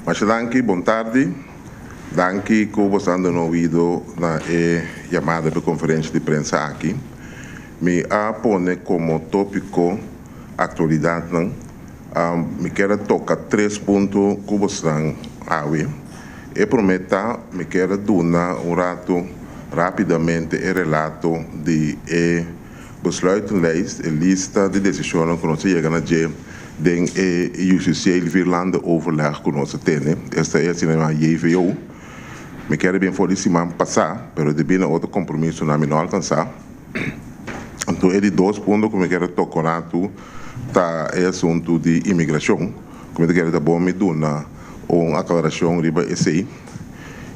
Masha danki, bon tardi. Danki ku boso a duna oido na e yamada pa e konferensha di prensa aki. Mi a pone komo tópiko aktualidatnan. Mi kier a toka tres punto ku bosnan awe. E promé ta, mi kier a duna un ratu rápidamente e relato di e besluitenlijst, e lista di desishonnan ku nos a yega na dje den e Justitieel Vierlandenoverleg ku nos a tene, esta e asina yamá JVO. Mi kier a bin for di siman pasá, pero debí na otro kompromisonan mi no alkansá. Anto e di dos punto ku mi kier a toka un ratu ta e asuntu di imigrashon, ku mi ta kere ta bon mi duna un aklarashon riba esei.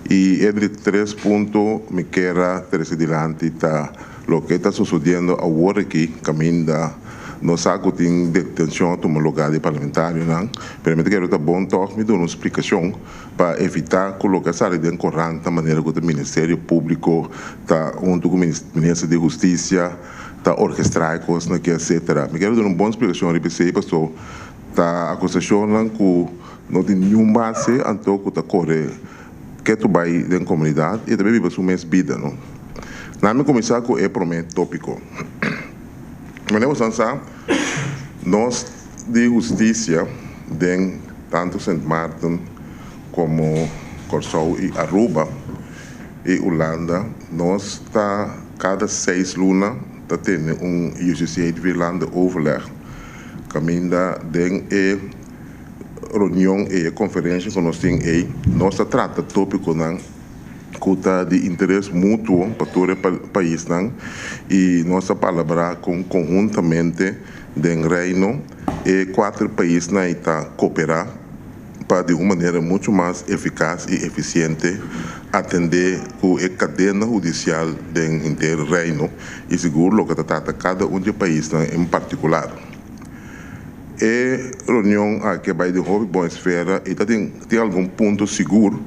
I e di tres punto mi kier a trese dilanti ta loke ta sosodiendo awor aki kaminda nos sa ku tin detenshon a tuma lugar di parlamentarionan, pero mi ta kere ta bon tòg mi duna un splikashon pa evitá ku loke a sali den korant na manera ku ta Ministerio Públiko ta huntu ku Minister di Hustisia ta orkestrá e kosnan aki etcetera. Mi kere duna un bon splikashon riba esei paso ta akusashonnan ku no tin niun base anto ku ta kore ketu bai den komunidat i ta bai biba su mes bida no. Na mi kuminsá ku e promé tópiko. Manera boso sa, nos di hustisia den tantu Sint Maarten komo Kòrsou i Aruba i Hulanda, nos ta kada seis luna ta tene un Justitievierlandenoverleg kaminda den e reunion ei, e konferensha ku nos tin ei, nos ta trata tópikonan ku ta di interes mutuo pa tur e paisnan i nos ta palabrá kon konhuntamente den Reino e kuater paisnan ei ta koperá pa di un manera muchu mas efikas i efisiente atendé ku e kadena hudisial den henter Reino i sigur loke ta trata kada un di e paisnan en partikular. E reunion aki a bai den hopi bon esfera i ta tin tin algun punto sigur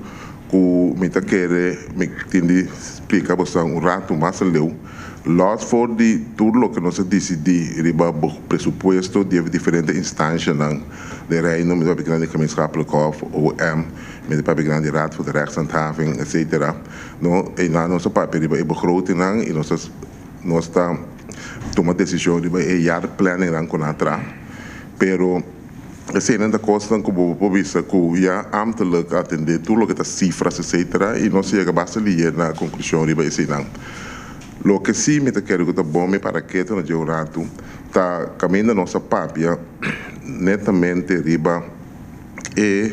ku mi ta kere mi tin di splika boso un ratu mas aleu. Lòs for di tur loke nos a disidí riba presupuesto di e diferente instanshanan den Reino, mi ta papia grandi Gemeenschappelijk Hof, OM, mi ta papia grandi Raad voor de Rechtshandhaving, etcetera. No, einan nos a papia riba e begrotingnan i nos a Nos ta tuma desishon riba e jaarplanningnan ku nan a traha, pero eseinan ta kosnan ku bo por bisa ku ya ambtelijk a atendé tur loke ta sifras etcetera i nos a yega basta lihe na konklushon riba eseinan. Loke sí mi ta kere ku ta bon mi para ketu na dje un ratu ta kaminda nos a papia netamente riba e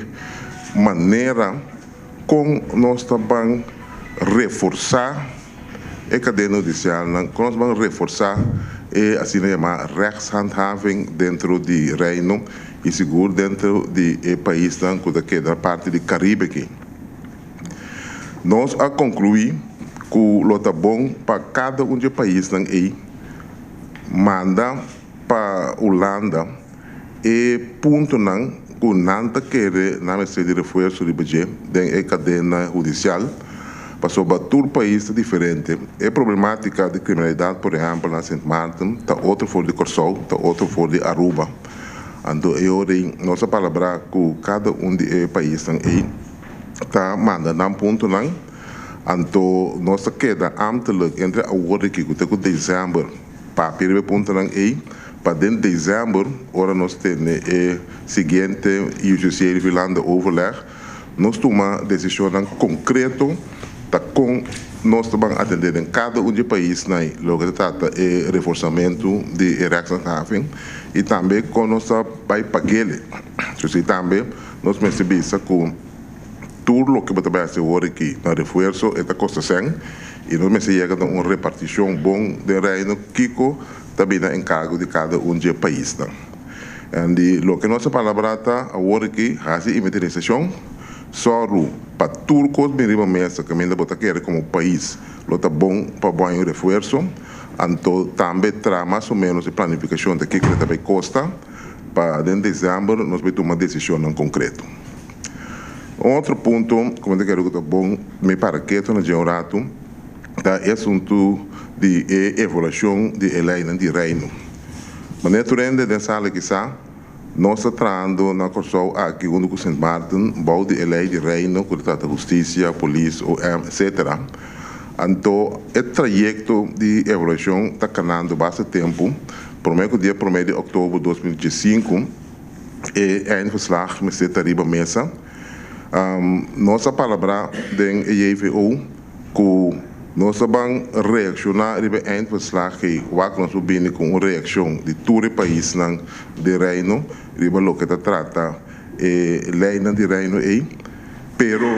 manera kon nos ta ban reforsá e kadena hudisialnan, kon nos ban reforsá e asina yamá rechtshandhaving dentro di Reino i sigur dentro di e paisnan ku ta keda parti di Karibe aki. Nos a konkluí ku lo ta bon pa kada un di e paisnan ei manda pa Hulanda e puntonan ku nan ta kere nan mester di refuerso riba dje den e kadena hudisial, pasobra tur pais ta diferente. E problematika di kriminalidat por ehèmpel na Sint Maarten ta otro for di Kòrsou, ta otro for di Aruba. Anto e ora ei nos a palabrá ku kada un di e paisnan ei ta manda nan puntonan, anto nos ta keda ámtelik entre awor aki ku te ku desèmber. Papia riba e puntonan ei pa den december ora nos tene e siguiente Justitiële Vierlandenoverleg nos tuma decisionnan concreto ta con nos ta ban atende den cada un di e paisnan ei loke ta trata e reforsamento di e rechtshandhaving y tambe con nos ta bay pag'ele. Esei tambe nos mester bisa cu. Tur loke bo ta bai hasi awor aki na refuerso e ta kosta sèn i nos mester yega na un repartishon bon den Reino kiko ta bini na enkargo di kada un dje paisnan. En di loke nos a palabrá ta awor aki hasi inventarisashon, sòru pa tur kos bin riba mesa kaminda bo ta kere komo pais lo ta bon pa bo haña un refuerso, anto tambe traha mas o ménos e planifikashon ta kiko e ta bai kosta pa den desèmber nos bai tuma desishonnan konkreto. Un otro punto ku mi ta kere ku ta bon mi para ketu na dje un ratu ta e asuntu di e evaluashon di e leinan di Reino. Manera tur hende den sala kisá, Nos ta trahando na Kòrsou aki huntu ku Sint Maarten bou di e lei di Reino ku ta trata hustisia, polis, OM, etcetera. Anto e trayekto di evaluashon ta kanando basta tempu. Promé ku dia promé di òktober 2015 e eindverslag mester ta riba mesa. Nos a palabrá den e JVO ku nos ta ban reakshoná riba e eindverslag ei wak nos por bini ku un reakshon di tur e paisnan den Reino riba loke ta trata e leinan di Reino ei. Pero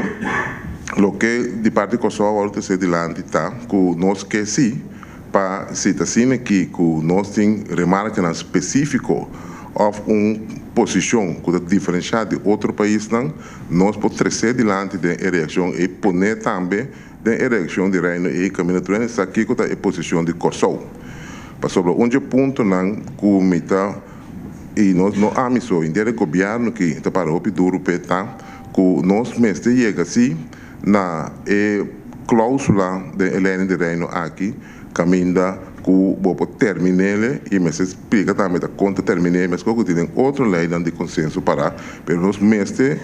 loke di parti Kòrsou a wòrdu trese dilanti ta ku nos ke si pa si ta asina aki ku nos tin remarkenan spesífiko òf un posishon ku ta diferenshá di otro paisnan, nos por trese dilanti den e reakshon ei, pone tambe den e reakshon di Reino ei kaminda tur hende sa kiko ta e posishon di Kòrsou. Pasobra un dje puntonan ku mi ta i nos no ami so, henter e gobièrnu aki ta para hopi duru p'e ta ku nos mester yega si na e klausula den e leinan di Reino aki kaminda ku bo por termin'el i mester splika tambe ta kon ta termin'é meskos ku tin den otro leinan di konsenso pará, pero nos mester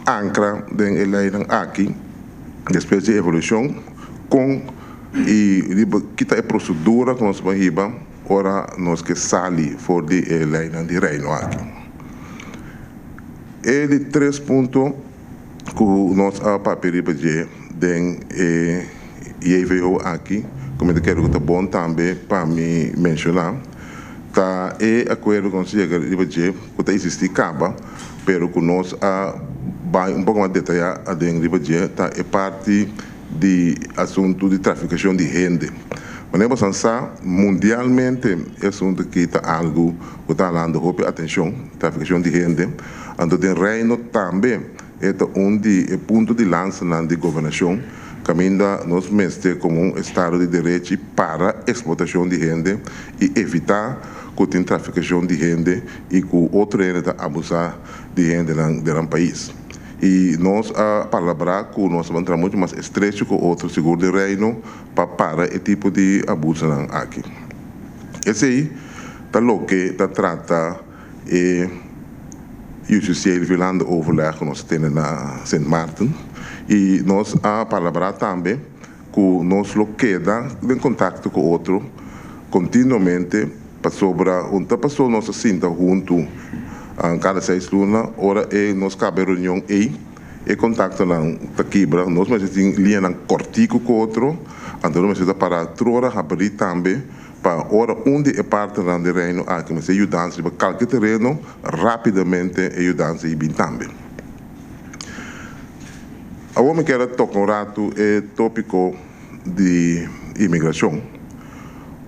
ankra den e leinan aki despues di evaluashon kon i riba ki ta e prosedura ku nos por hiba ora nos ke sali for di e leinan di Reino aki. E di tres punto ku nos a papia riba dje den e JVO aki, ku mi ta kere ku ta bon tambe pa mi menshoná, ta e akuerdo ku nos a yega riba dje ku ta eksistí kaba, pero ku nos a bai un poko mas detayá aden riba dje, ta e parti di asuntu di trafikashon di hende. Manera boso sa, mundialmente e asuntu aki ta algu ku ta halando hopi atenshon, trafikashon di hende. Anto den Reino tambe e ta un di e punto di lansanan di gobernashon kaminda nos mester komo un estado di derechi para eksplotashon di hende i evitá ku tin trafikashon di hende i ku otro hende ta abusá di hendenan den nan pais. I nos a palabrá ku nos ta ban traha muchu mas estrecho ku otro sigur den Reino pa para e tipo di abusonan aki. Esei ta loke ta trata e Justitiële Vierlandenoverleg ku nos a tene na Sint Maarten i nos a palabrá tambe ku nos lo keda den kontakto ku otro kontinuamente pasobra un ta paso nos a sinta huntu kada seis luna ora e nos kaba e reunion ei e kontaktonan ta kibra nos mester tin liñanan kòrtiku ku otro anto nos mester ta pará tur ora habrí tambe Pa ora un di e partenan di Reino aki mester yudansa riba kalke tereno, rápidamente e yudansa ei bin tambe. Awor mi kier a toka un ratu e tópiko di imigrashon.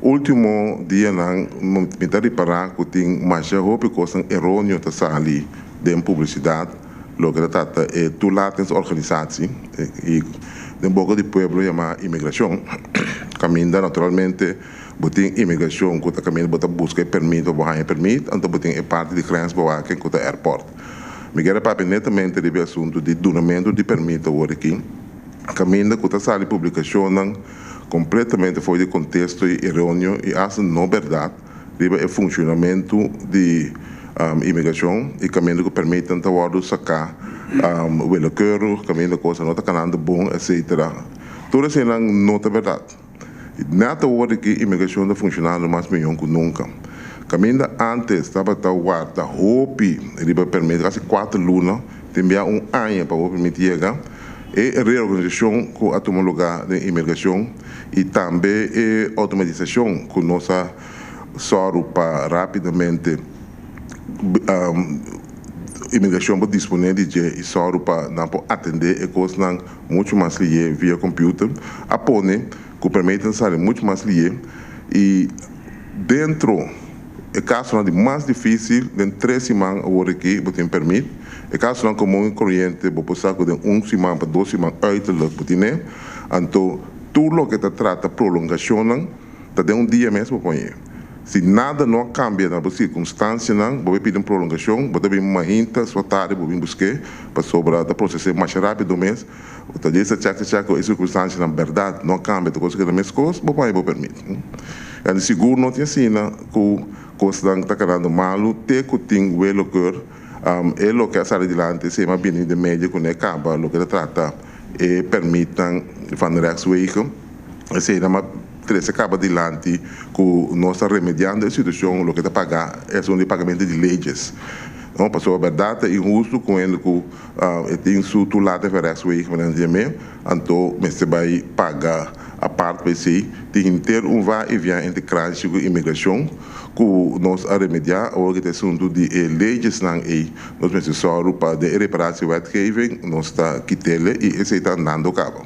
Último dianan mi ta ripará ku tin masha hopi kosnan eróneo ta sali den publisidat loke ta trata e toelatingsorganisatie i den boka di pueblo yamá imigrashon. Kaminda naturalmente bo tin imigrashon ku ta kaminda bo ta buska e permit pa bo haña e permit, anto bo tin e parti di grensbewaking ku ta airport. Mi kier a papia netamente riba e asuntu di dunamentu di permit awor aki, kaminda ku ta sali publikashonnan kompletamente for di kontesto i eronio i asta no bèrdat riba e funshonamentu di imigrashon i kaminda ku permitnan ta wòrdu saká willekeurig, kaminda kosnan no ta kanando bon, etsetera. Tur eseinan no ta bèrdat. Nèt awor di ki imigrashon ta funshonando mas mihó ku nunka. Kaminda ántes tabata warda hopi riba pèrmit, kasi kuater luna, tin bia un aña pa bo pèrmit yega. E reorganisashon ku a tuma lugá den imigrashon i tambe e outomatisashon ku nos a sòru pa rápidamente imigrashon por disponé di dje i sòru pa nan por atendé e kosnan muchu mas lié via computer a pone cu permit nan sali muchu mas lié y dentro e casonan di mas dificil den tres siman awor aki bo tin permit, e casonan comun y corriente bo por sa cu den un siman pa dos siman uiterlijk bo tine, anto tur loke ta trata prolongacionnan ta den un dia mes bo pone. Si nada no a cambia na bo circunstancianan, bo bay pidi un prolongacion, bo ta bin mainta su tardi bo bin busque, pasobra ta procese masha rapido mes, bo ta djis ta check ta check cu e circunstancianan berdad no a cambia, tur cos a keda mescos, bo pone bo permit. Di sigur no tin asina cu. Kosnan ta kanando malu te ku tin willekeur. E loke a sali dilanti esei a bini den medio ku no e kaba loke ta trata e pèrmitnan van rechtswege. Esei nan a trese kaba dilanti ku nos ta remediando e situashon loke ta paga esun di pagamento di leyes. No, pasobra bèrdat ta inhustu ku hende ku e tin su toelating van rechtswege manera nan ta yam'é, anto mester bai paga apart pa esei. Tin henter un va i via entre Kranshi ku imigrashon ku nos a remediá. Awor ku ta asuntu di e leyesnan ei, nos mester sòru pa den e reparatiewetgeving nos ta kit'el i esei ta andando kaba.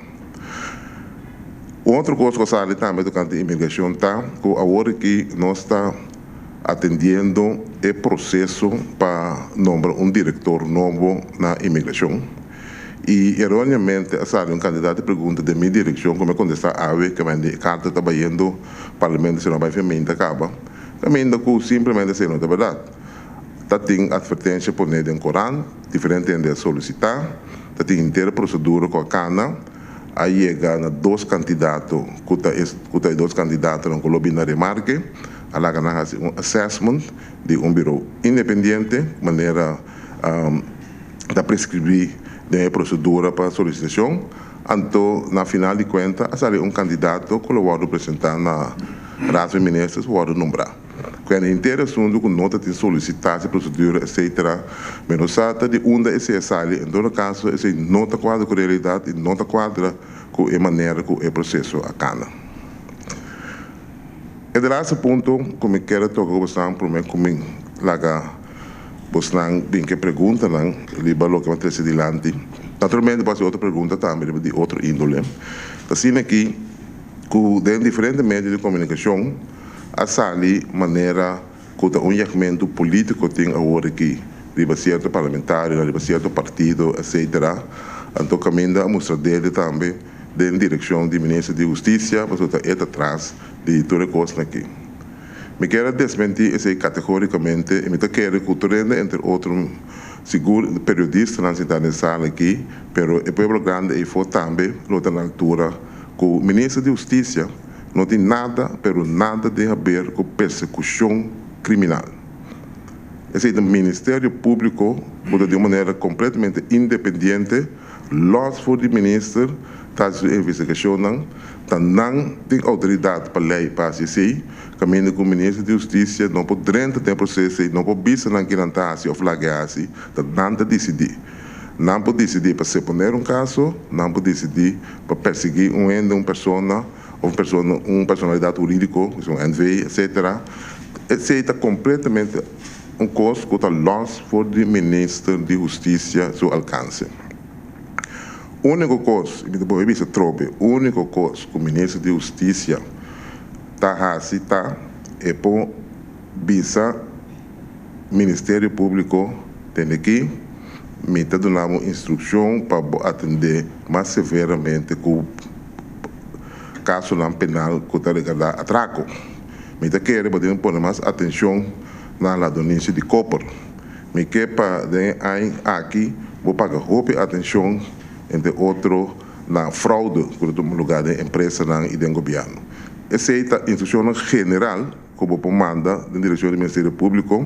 Un otro kos ku a sali tambe tokante imigrashon ta ku awor aki nos ta atendiendo e proseso pa nombra un direktor nobo na imigrashon. I eroneamente a sali un kantidat di pregunta den mi direkshon ku mi a kontestá awe ku e karta ta bayendo parlamento si no bai feminta kaba, kaminda ku simplemente esei no ta bèrdat. Ta tin atvertensha poné den korant, diferente hende a solisitá, ta tin henter prosedura ku a kana, a yega na dos kandidato ku ta ku ta e dos kandidatonan ku lo bin na remarke, a laga nan hasi un assessment di un biro independiente manera. Ta preskribí den e prosedura pa solisitashon, anto na final di kuenta a sali un kandidato ku lo wòrdu presentá na Raad van Ministers pa wòrdu nombrá. Kuenda henter asuntu ku no ta tin solisitá si prosedura etcetera, mi no sa ta di unda esei a sali, en todo kaso esei no ta kuadra ku realidat i no ta kuadra ku e manera ku e proseso a kana. E de laatste punto ku mi kier a toka ku bosonan promé ku mi laga Bosnan bin ke preguntanan riba loke bo a trese dilanti. Naturalmente bo hasi otro pregunta tambe riba di otro índole. Ta asina aki ku den diferente medio di komunikashon a sali manera ku ta un yagmentu polítiko tin awor aki riba sierto parlamentarionan, riba sierto partido, etcetera. Anto kaminda a mustra dede tambe den direkshon di minister di Hustisia pasobra ta e ta tras di tur e kosnan aki. Mi kier a desmentí esei kategórikamente i mi ta kere ku tur hende, entre otro sigur periodistanan sintá den sala aki, pero e pueblo grandi eifó tambe lo ta na altura ku Minister di Hustisia no tin nada, pero nada di haber ku persekushon kriminal. Esei ta Ministerio Públiko ku ta di un manera kompletamente independiente, lòs for di minister, ta hasi su investigashonnan. Ta nan tin outoridat pa lei pa hasi esei, kaminda ku minister di hustisia no por drenta den e proseso ei, no por bisa nan ki nan ta hasi òf lag'e hasi, ta nan ta disidí. Nan por disidí pa seponer un kaso, nan por disidí pa persiguí un hende, un persona òf un persona, un personalidat hurídiko, un NV, etcetera. Esei ta kompletamente un kos ku ta lòs for di minister di hustisia su alkanse. Úniko kos, i mi ta por bisa atrobe, úniko kos ku Minister di Hustisia ta hasi ta e por bisa Ministerio Públiko, Tende aki, mi ta duna bo instrukshon pa bo atendé mas severamente ku kasonan penal ku ta regardá atrako. Mi ta kere bo debe pone mas atenshon na ladronisia di koper. Mi ke pa den e añ aki bo paga hopi atenshon, entre otro, na fraude ku ta tuma lugá den empresanan i den gobièrnu. Esei ta instrukshonnan general ku bo por manda den direkshon di Ministerio Públiko,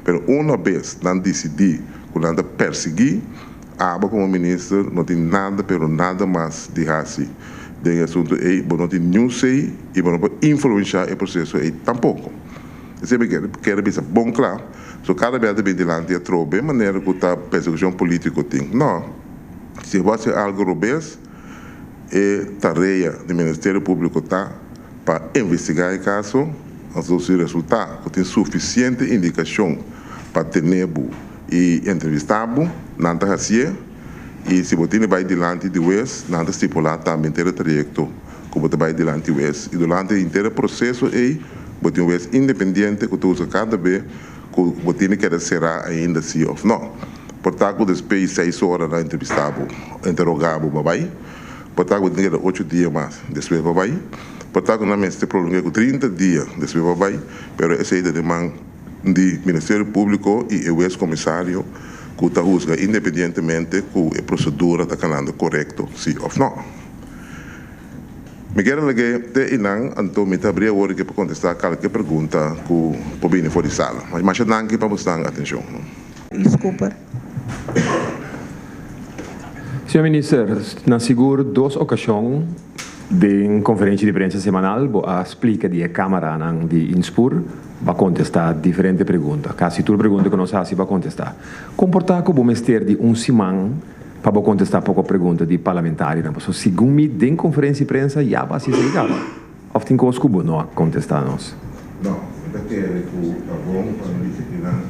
pero una bes nan disidí ku nan ta persiguí, abo komo minister no tin nada pero nada mas di hasi den e asuntu ei. Bo no tin niun sei i bo no por influenshá e proseso ei tampoko. Esei mi kier bisa bon kla. So kada bia ta bin dilanti atrobe manera ku ta persekushon polítiko tin. No. Si bo hasi algu robes, e tarea di Ministerio Públiko ta pa investigá e kaso, anto si resultá ku tin sufisiente indikashon pa tene bo i entrevistá bo, nan ta hasié i si bo tin di bai dilanti di wes, nan ta stipulá tambe henter e trayekto ku bo ta bai dilanti wes i durante henter e proseso ei bo tin un wes independiente ku ta husga kada be ku bo tin di keda será ainda si òf nò. Por ta ku despues di seis ora nan entrevistá bo, interogá bo, babai. Por ta ku bo tin di keda ocho dia mas despues babai. Por ta ku nan mester prolong'é ku 30 dia despues babai, pero esei ta den man di Ministerio Públiko i e wes komisario ku ta husga independientemente ku e prosedura ta kanando korekto si òf nò. Mi kier a lag'é te einan, anto mi ta abri awor aki pa kontestá kalke pregunta ku por bini for di sala. Masha danki pa bosnan atenshon. Luis Cooper. Señor Minister, na sigur dos okashon den konferensha di prensa semanal bo a splika di e kamaranan di Inspur bo a kontestá diferente pregunta. Kasi tur pregunta ku nos hasi bo a kontestá. Kon por ta ku bo mester di un siman pa bo kontestá poko pregunta di parlamentarionan? Pasobra segun mi den konferensha di prensa ya bo a hasi esei kaba. Òf tin kos ku bo no a kontestá nos? No, mi ta kere ku ta bon pa mi bisa kinan.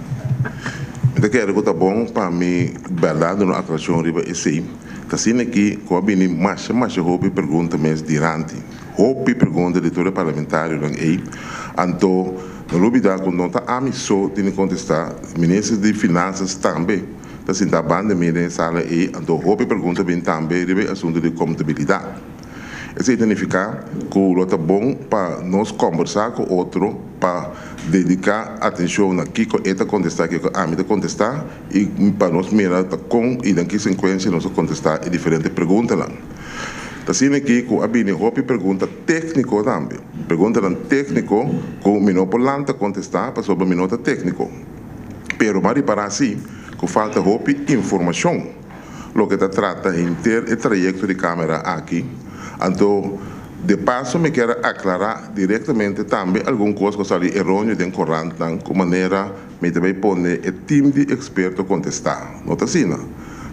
Mi ta kere ku ta bon pa mi bèrdat duna aklarashon riba esei. Ta asina aki ku a bini masha masha hopi pregunta mes diranti. Hopi pregunta di tur e parlamentarionan ei. Anto no lubidá ku no ta ami so tin di kontestá, minister di Finansas tambe ta sintá banda mi den e sala ei. Anto hopi pregunta bin tambe riba e asuntu di kontabilidat. Esei ta nifiká ku lo ta bon pa nos kòmbersá ku otro pa dediká atenshon na kiko e ta kontestá, kiko ami ta kontestá i pa nos mira ta kon i den ki sekuensia nos ta kontestá e diferente preguntanan. Ta asina aki ku a bini hopi pregunta tékniko tambe, preguntanan tékniko ku mi no por lanta kontestá pasobra mi no ta tékniko. Pero mi a ripará sí ku falta hopi informashon. Loke ta trata henter e trayekto di kamera aki. Anto, de paso mi kier a aklará direktamente tambe algun kos ku a sali eróneo den korantnan ku manera mi ta bai pone e tim di eksperto kontestá. No ta asina.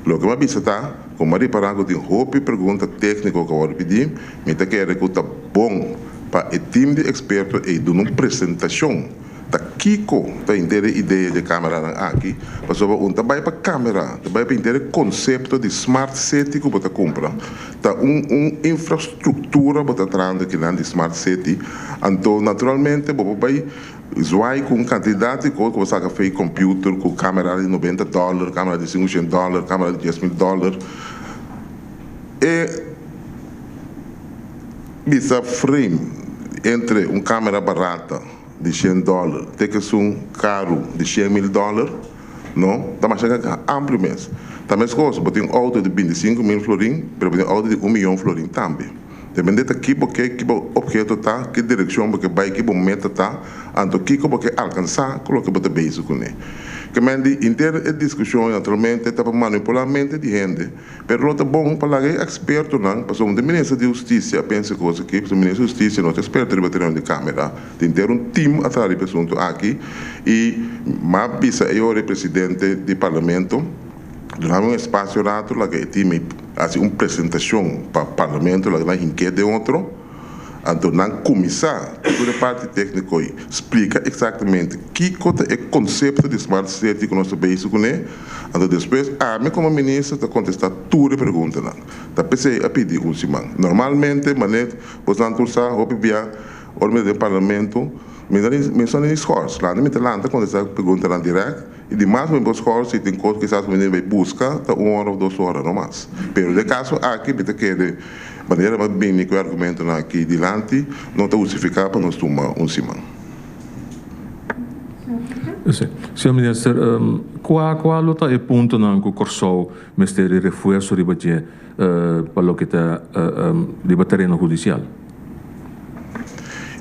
Loke mi a bisa ta ku mi a ripará ku tin hopi pregunta tékniko ku a wòrdu pidí, mi ta kere ku ta bon pa e tim di eksperto ei duna un presentashon. Ta kiko ta henter e idea dje kameranan aki? Pasobra un ta bai pa kamera, ta bai pa henter e konsepto di smart city ku bo ta kumpra. Ta un un infrastruktura bo ta trahando akinan di smart city. Anto naturalmente bo por bai zwaai ku un kantidat di kos ku bo saka fei computer ku kamera di nobenta dòler, kamera di sinkushen dòler, kamera di diesmil dòler. E bisa frame entre un kamera barata. di shen dòler te ku esun karu di 100.000 dòler, no, ta masha amplio mes. Ta meskos, bo tin un outo di 25.000 florin, pero bo tin un outo di 1 miyon florin tambe. Depende ta ki bo ke, ki bo obheto ta, ki direkshon bo ke bai, ki bo meta ta, anto kiko bo ke alkansá ku loke bo ta bezig kuné. Ke men di henter e diskushon naturalmente ta pa manipulá mente di hende. Pero lo ta bon pa laga e ekspertonan, pasobra un ta minister di hustisia a pensa e kos aki, pasobra minister di hustisia no ta eksperto riba tereno di kamera, tin henter un tim a traha riba e asuntu aki i m'a bisa e ora e presidente di parlamento duna mi un espasio rato laga e tim ei hasi un presentashon pa parlamento laga nan hink'é den otro. Anto nan kuminsá tur e parti tékniko i splika eksaktamente kiko ta e konsepto di Smart City ku nos ta bezig kuné. Anto despues ami komo minister ta kontestá tur e preguntanan. Ta p'esei a pidi un siman. Normalmente manera bosnan tur sa hopi bia ora mi ta den parlamento mi ta mi sa ni schors. Lanta mi ta lanta kontestá preguntanan dirèkt i dimas mi por schors si tin kos kisas mi debe buska ta un ora òf dos ora no mas. Pero den e kaso aki mi ta kere. Manera bo a bini ku e argumentonan aki dilanti no ta hustifiká pa nos tuma un siman. Señor Minister, kua kua lo ta e puntonan ku Kòrsou mester di refuerso riba dje pa loke ta riba tereno hudisial?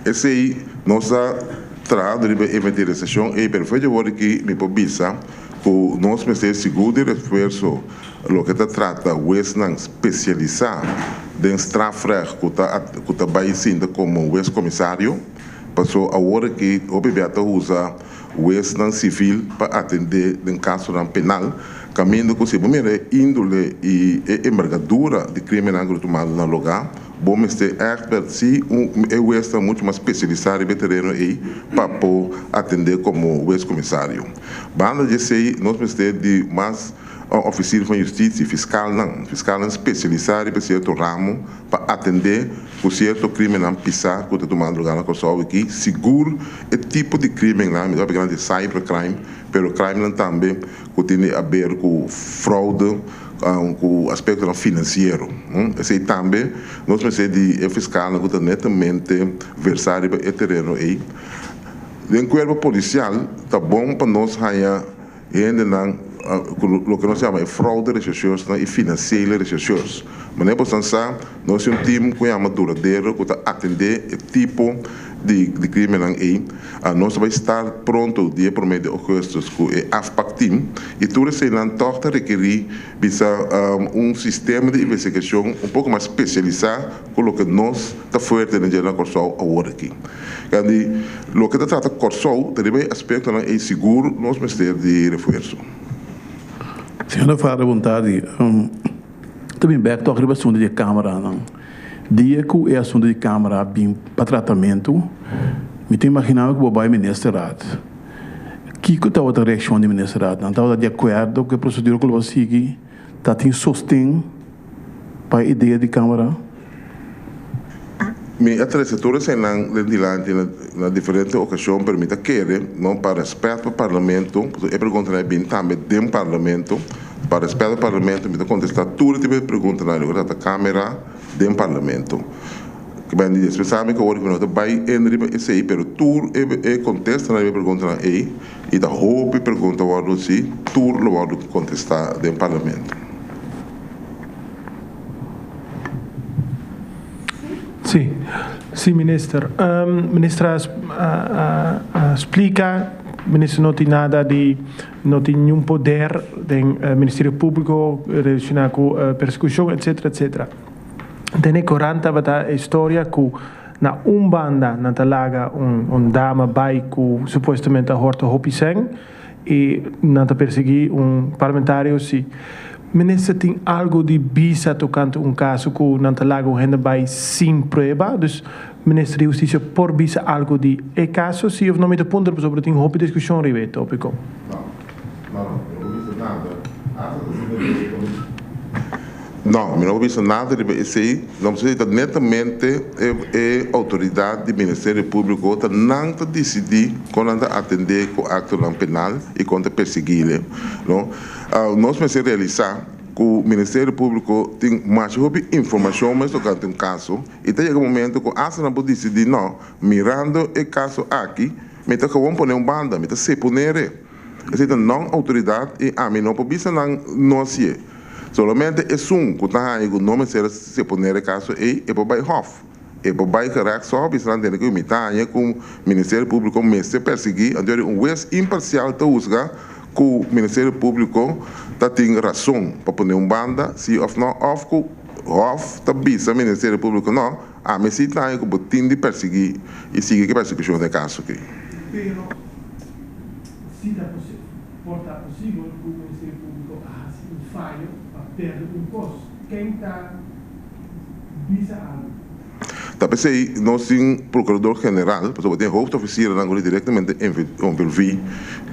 Esei nos ta trahando riba e inventarisashon ei, pero fecha awor aki mi por bisa ku nos mester sigur di refuerso Loke ta trata huesnan spesialisá den strafrecht ku ta ku ta bai sinta komo hues komisario, paso awor aki hopi bia ta usa huesnan sivil pa atendé den kasonan penal, kaminda ku si bo mira e índole i e embergadura di krímennan ku ta tumando na lugá, bo mester ègt bèrt si un e huesnan muchu mas spesialisá riba e tereno ei pa por atendé komo hues komisario. Banda di esei nos mester di mas. Un ofisier van justitie, fiskalnan, fiskalnan spesialisá riba sierto ramo pa atendé ku sierto krímennan pisá ku ta tumando lugá na Kòrsou aki, sigur e tipo di krímennan, mi ta papia di cybercrime, pero crimenan tambe ku tin di aber ku fraude, ku aspektonan finansiero. Esei tambe nos mester di e fiskalnan ku ta netamente versá riba e tereno ei. Den kuerpo polisial ta bon pa nos haña. Hendenan Loke nos yama e fraude rechercheursnan i financiële rechercheurs. Manera boso sa, nos tin un team ku yama Duradero ku ta atendé e tipo di krimennan ei. Nos ta bai start pronto dia promé di ougùstùs ku e afpak team i tur eseinan tòg ta rekerí bisa un sistema di investigashon un poko mas spesialisá ku loke nos ta fuerte na dje na Kòrsou awor aki. Kandi loke ta trata Kòrsou ta riba e aspektonan ei sigur nos mester di refuerso. Señor Vader Bontadi, ta bin bek tòg riba asuntu di e kameranan. Dia ku e asuntu di kamera a bin pa tratamentu, mi ta imaginaba ku bo bai ministerraad. Kiko tabata reakshon di ministerraad? Nan tabata di akuerdo ku e prosedura ku lo a sigui? Ta tin sosten pa e idea di Cámara? Mi a trece tur eseinan den dilanti na diferente ocasion, pero mi ta kere, no, pa respet pa Parlamento, pasobra e preguntanan a bini tambe den Parlamento, pa respet pa Parlamento mi ta contesta tur e tipo di preguntanan loke ta trata Cámara den Parlamento. Kiba di despues sabi ku awor ku no ta bai en riba esei, pero tur e contestanan riba e preguntanan ei, i ta hopi pregunta wòrdu hasi, tur lo wòrdu kontestá den Parlamento. Sí, sí minister. Minister a splika, minister no tin nada di, no tin niun poder den Ministerio Públiko relashoná ku persekushon etcetera etcetera. Den e korant tabata e historia ku Na un banda nan ta laga un dama bai ku supuestamente a horta hopi sèn i nan ta persiguí un parlamentario si. Minister tin algu di bisa tokante un kaso ku nan ta laga un hende bai sin prueba? Dus minister di hustisia por bisa algu di e kaso si of no? Mi ta puntra pasobra tin hopi diskushon riba e topiko. No, no, no, mi no por bisa nada. Hasta ta asina di. No, mi no por bisa nada riba esei. No pasobra ta netamente e outoridat di Ministerio Públiko ta nan ta disidí kon nan ta atendé ku aktonan penal i kon ta persiguíle. No, nos mester realisá ku Ministerio Públiko tin masha hopi informashon mes tokante un kaso i ta yega un momento ku asta nan por disidí, no, mirando e kaso aki mi ta gewoon pone un banda, mi ta seponer'e. Esei ta nan outoridat i ami no por bisa nan no hasié. Solamente esun ku ta haña ku no mester a seponer e kaso ei, e por bai hòf. E por bai gerechtshof i esnan tende ku mi ta haña ku Ministerio Públiko mester persiguí, anto un wes imparsial ta husga ku Ministerio Públiko ta tin rason pa pone un banda, si òf nò, òf ku hòf ta bisa Ministerio Públiko nò, ami si ta haña ku bo tin di persiguí i sigui ku e persekushon den e kaso aki. Pero si ta Por ta posibel ku Ministerio Públiko a hasi un fayo pa pèrdè un kos. Ken ta bisa algu? Ta p'esei nos tin Prokurador General, pasobra tin hoofdofficiernan ku ta direktamente envolví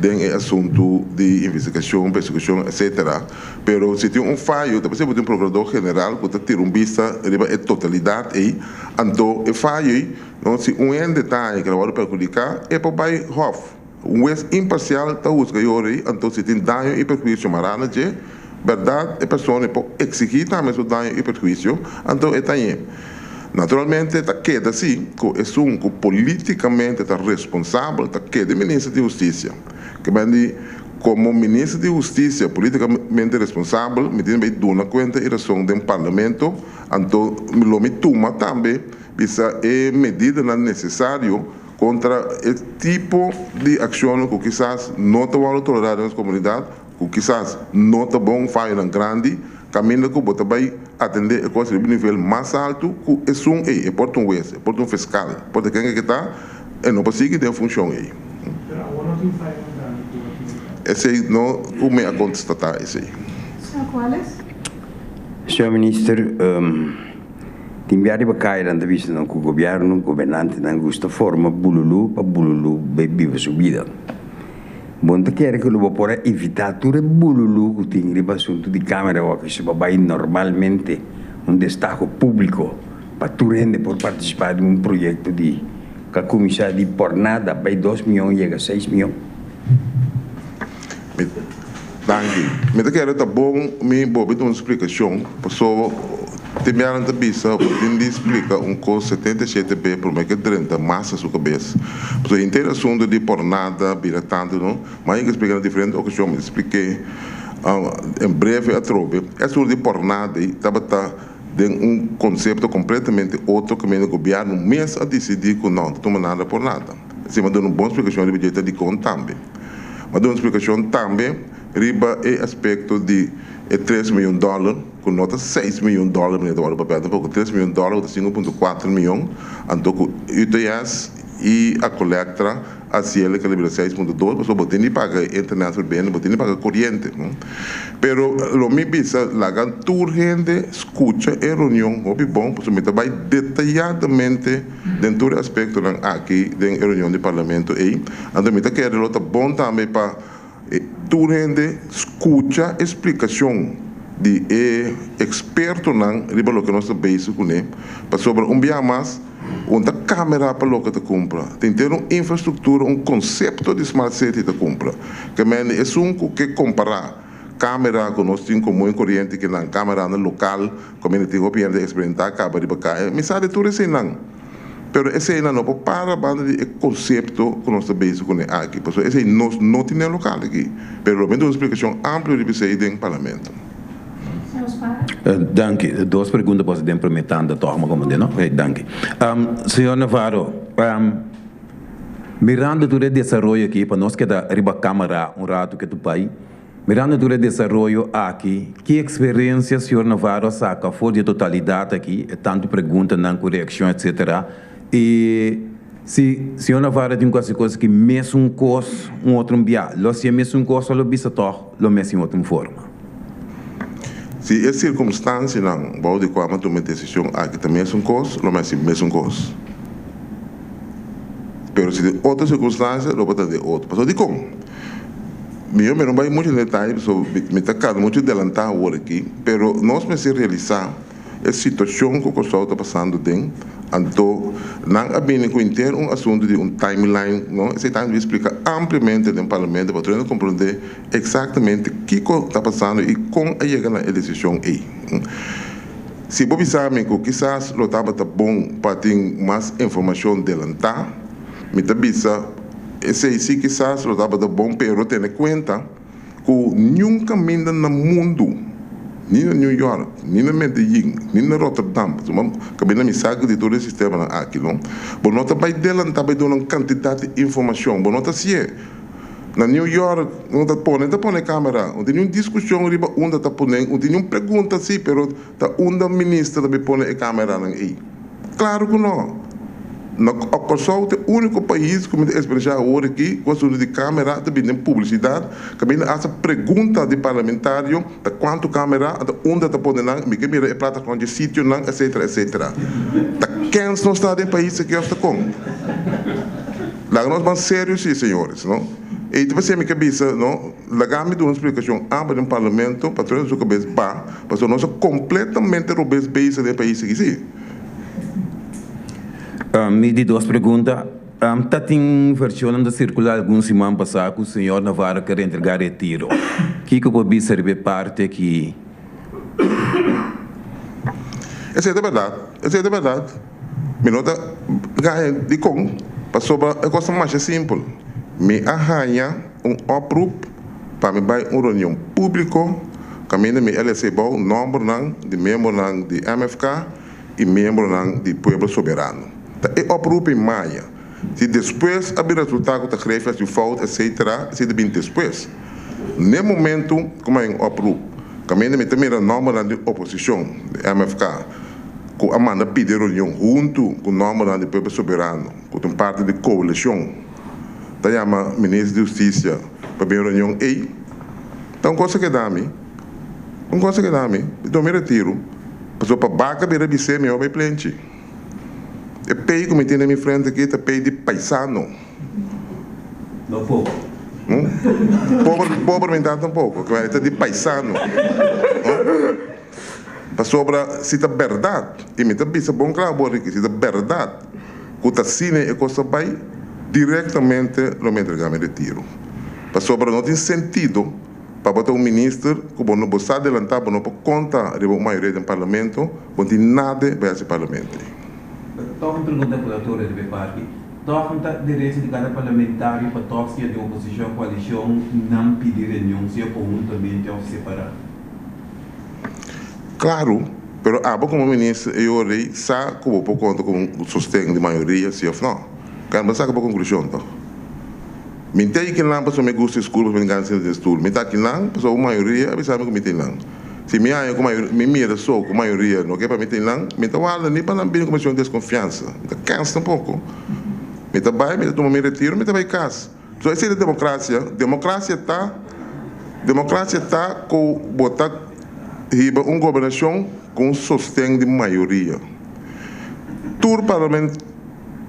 den e asuntu di investigashon, persekushon, etcetera. Pero si tin un fayo, ta p'esei bo tin Prokurador General ku ta tira un bista riba e totalidat ei. Anto e fayo ei, no, si un hende ta haña ku el a wòrdu perhudiká, e por bai hòf. Un hues imparsial ta husga e ora ei, anto si tin daño i perhuisio mará na dje, bèrdat e persona e por eksigí tambe su daño i perhuisio, anto e ta ñe. Naturalmente ta keda si ku esun ku polítikamente ta responsabel ta keda e minister di hustisia. Ke men di, komo minister di hustisia polítikamente responsabel mi tin bai duna kuenta i rason den parlamento, anto lo mi tuma tambe bisa e medidanan nesesario Kontra e tipo di akshonnan ku kisas no ta wòrdu tolerá den nos komunidat, ku kisas no ta bon, fayonan grandi, kaminda ku bo ta bai atendé e kos riba un nivel mas altu ku esun ei, e por ta un wes, e por ta un fiskal, e por ta ken ke ta, e no por sigui den funshon ei. Pero awor no tin fayonan grandi ku a tuma lugar. Esei no ku mi a konstatá esei. Señor Cuales. Señor Minister, Tin bia riba kaya nan ta bisa nan ku gobièrnu, gobernantenan gusta forma bululú pa bululú bai biba su bida. Bo no ta kere ku lo bo por a evitá tur e bululú ku tin riba asuntu di kamera wak si bo bai normalmente un destaho públiko pa tur hende por partisipá den un proyekto di ku a kuminsá di por nada bai dos mion yega seis mion. Danki. Mi ta kere ta bon mi bobi duna un splikashon paso. Tin biaha nan ta bisa, bo tin di splika un kos 77 be promé ku e drenta masa su kabes. Pasobra henter asuntu di pòrnada bira tantu no. Ma a splika na diferente okashon, mi ta splik'é en breve atrobe. E asuntu di pòrnada ei tabata den un konsepto kompletamente otro kaminda gobièrnu mes a disidí ku no ta tuma nada por nada. Esei mi a duna un bon splikashon riba dje ta dikon tambe. Mi a duna un splikashon tambe riba e aspekto di e tres miyon dòler. Ku no ta seis miyon dòler manera ta wòrdu papia tampoko, tres miyon dòler ku ta 5.4 miyon, anto ku UTS i Aqualectra a hasiel e kalibra 6.2 pasobra bo tin di paga e internet verbinding, bo tin di paga koriente. Pero lo mi bisa laga tur hende skucha e reunion hopi bon pasobra mi ta bai detayadamente den tur e aspektonan aki den e reunion di parlamento ei, anto mi ta kere lo ta bon tambe pa Tur hende skucha e splikashon di e ekspertonan riba loke nos ta bezig kuné, pasobra un bia mas un ta kamera pa loke ta kumpra, tin ter un infrastruktura, un konsepto di smart city ta kumpra. Ke mende esun ku ke kompará kamera ku nos tin komun i koriente ke nan kameranan lokal ku mende tin hopi hende eksperimentá kaba riba kaya, mi sa di tur eseinan. Pero eseinan no por para banda di e konsepto ku nos ta bezig kuné aki, pasobra esei nos no tin den lokal aki. Pero lo mi duna un splikashon amplio riba esei den parlamento. Danki. Dos pregunta por hasi den prome tanda tòg, mi a komprendé, no? Oké, danki. Señor Navarro, mirando tur e desaroyo aki, pa nos keda riba kámara un ratu ke tu bai, Mirando tur e desaroyo aki, ki eksperensia señor Navarro a saka for di e totalidat aki, e tantu preguntanan ku reakshon etsetera, i si señor Navarro tin ku hasi kos aki mesun kos un otro bia, lo hasi e mesun kos o lo bisa tòg lo mester un otro forma? Si e sirkumstansianan bou di kua mi a tuma e desishon aki ta mesun kos, lo mi hasi mesun kos. Pero si tin otro sirkunstansia, lo por ta di otro. Pasobra dikon? Mihó mi no bai muchu den detaye pasobra mi ta kaba muchu delantá awor aki, pero nos mester realisá e situashon ku Kòrsou ta pasando den, anto nan a bini ku henter un asuntu di un timeline, no? Esei ta mi splika ampliamente den parlamento pa tur hende komprondé eksaktamente kiko ta pasando i kon a yega na e desishon ei. Si bo bisa mi ku kisas lo tabata bon pa tin mas informashon delantá, mi ta bisa Esei si kisas lo tabata bon, pero tene kuenta ku niun kaminda na mundu, ni na New York, ni na Medellin, ni na Rotterdam, pasobra kaminda mi sa di tur e sistemanan aki no, bo no ta bai delantá bai duna un kantidat di informashon, bo no ta hasié. Na New York no ta pone ta pone kamera, no tin niun diskushon riba unda ta pone, no tin niun pregunta si, pero ta unda minister ta bai pone e kameranan ei? Klaru ku no. Na Kòrsou ta e úniko pais ku mi ta eksperensiá awor aki ku asuntu di kamera ta bini den publisidat, kaminda hasta pregunta di parlamentario ta kuantu kamera ta unda ta pone nan, mi ke mira e plata kon dje sitionan etsetera etsetera. Ta kens nos ta den pais aki òf ta kon? Laga nos ban serio si señores no. Ei ta pasé mi ke bisa no, laga mi duna un splikashon amper den parlamento pa tur hende su kabes ba, pasobra nos ta kompletamente robes bezig den e pais aki si. Mi di dos pregunta. Ta tin vershonnan ta sirkulá algun siman pasá ku señor Navarro ker entregá retiro. Kiko por bisa riba e parti aki? Esei ta bèrdat. Esei ta bèrdat. Mi no ta gaña. Dikon? Pasobra e kos ta masha simpel. Mi a haña un oproep pa mi bai un reunion públiko kaminda mi a lesa bou nòmbernan di miembronan di MFK i miembronan di Pueblo Soberano. Ta e oproep in maya. Si despues a bin resultá ku ta grefi hasi fout etcetera, esei ta bin despues. N'e momentu ku mi a haña un oproep kaminda mi ta mira nòmbernan di oposishon di MFK ku a manda pidi reunion huntu ku nòmbernan di Pueblo Soberano ku ta un parti di koalishon ta yama Minister di Hustisia pa bin reunion ei, ta un kos a keda mi. Un kos a keda mi, mi tuma mi retiru, pasobra pa baka bira bis'é mi bai plenchi. E pei ku mi tin den mi frente aki ta pei di paisano. No pober. Pober, pober mi ta tampoko, e ta di paisano. Pasobra si ta bèrdat, i mi ta bisa bon kla awor aki, si ta bèrdat ku ta asina e kos ta bai, direktamente lo mi entregá mi retiru. Pasobra no tin sentido. Pa bo ta un minister ku bo no bo sa adelantá bo no por konta riba un mayoria den parlamento, bo no tin nada bai hasi parlamento ei. Tòg un pregunta ku ta tora riba e parti. Tòg no ta derecho di kada parlamentario pa tòg sea den oposishon o koalishon nan pidi reunion sea konhuntamente òf separá? Klaru, pero abo komo minister e ora ei sa ku bo por konta ku un sosten di mayoria si òf nò. Kan bo saka bo konklushon tòg. Mi ta akinan pasobra mi gusta e skul pasobra mi gana sinta den stul. Mi ta akinan pasobra un mayoria a bisa mi ku mi ta einan. Si mi haña ku mayoria, mi mira so ku mayoria no ke pa mi ta einan, mi ta warda ni pa nan bini ku mi señor deskonfiansa. Mi ta kens tampoko. Mi ta bai, mi ta tuma mi retiro, mi ta bai kas. So esei ta demokrasia. Demokrasia ta, demokrasia ta ku bo ta hiba un gobernashon ku un sosten di mayoria. Tur parlament.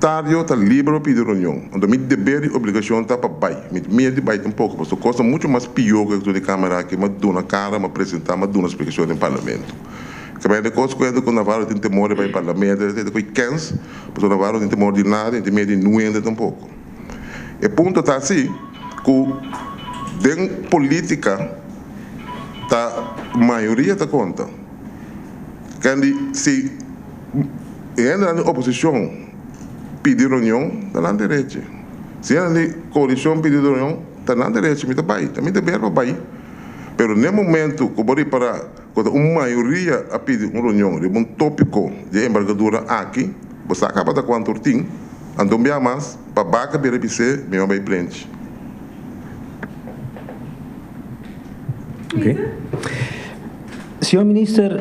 Tario ta liber pa pidi reunion. Anto mi deber i obligacion ta pa bai. Mi tin miedu di bai tampoco, pasobra cos ta mucho mas pio cu e di camera aki. M'a duna cara, m'a presenta, m'a duna splicacion den parlamento. Caminda di cos cuenta cu Navarro tin temor di bai parlamento, esey ta cu kens, pasobra Navarro no tin temor di nada, no tin miedu di nuende tampoco. E punto ta asi cu den politica ta mayoria ta conta. Candy, si. E hendenan di oposishon pidi reunion, ta nan derechi. Si hendenan di koalishon pidi reunion, ta nan derechi. Mi ta bai, ta mi deber pa bai. Pero n'e momentu ku bo ripará ku ta un mayoria a pidi un reunion riba un tópiko di e embargadura aki, bo sa kaba ta kuantu or tin, anto un bia mas pa baka bira bis'é mi a bai plenchi. Señor Minister,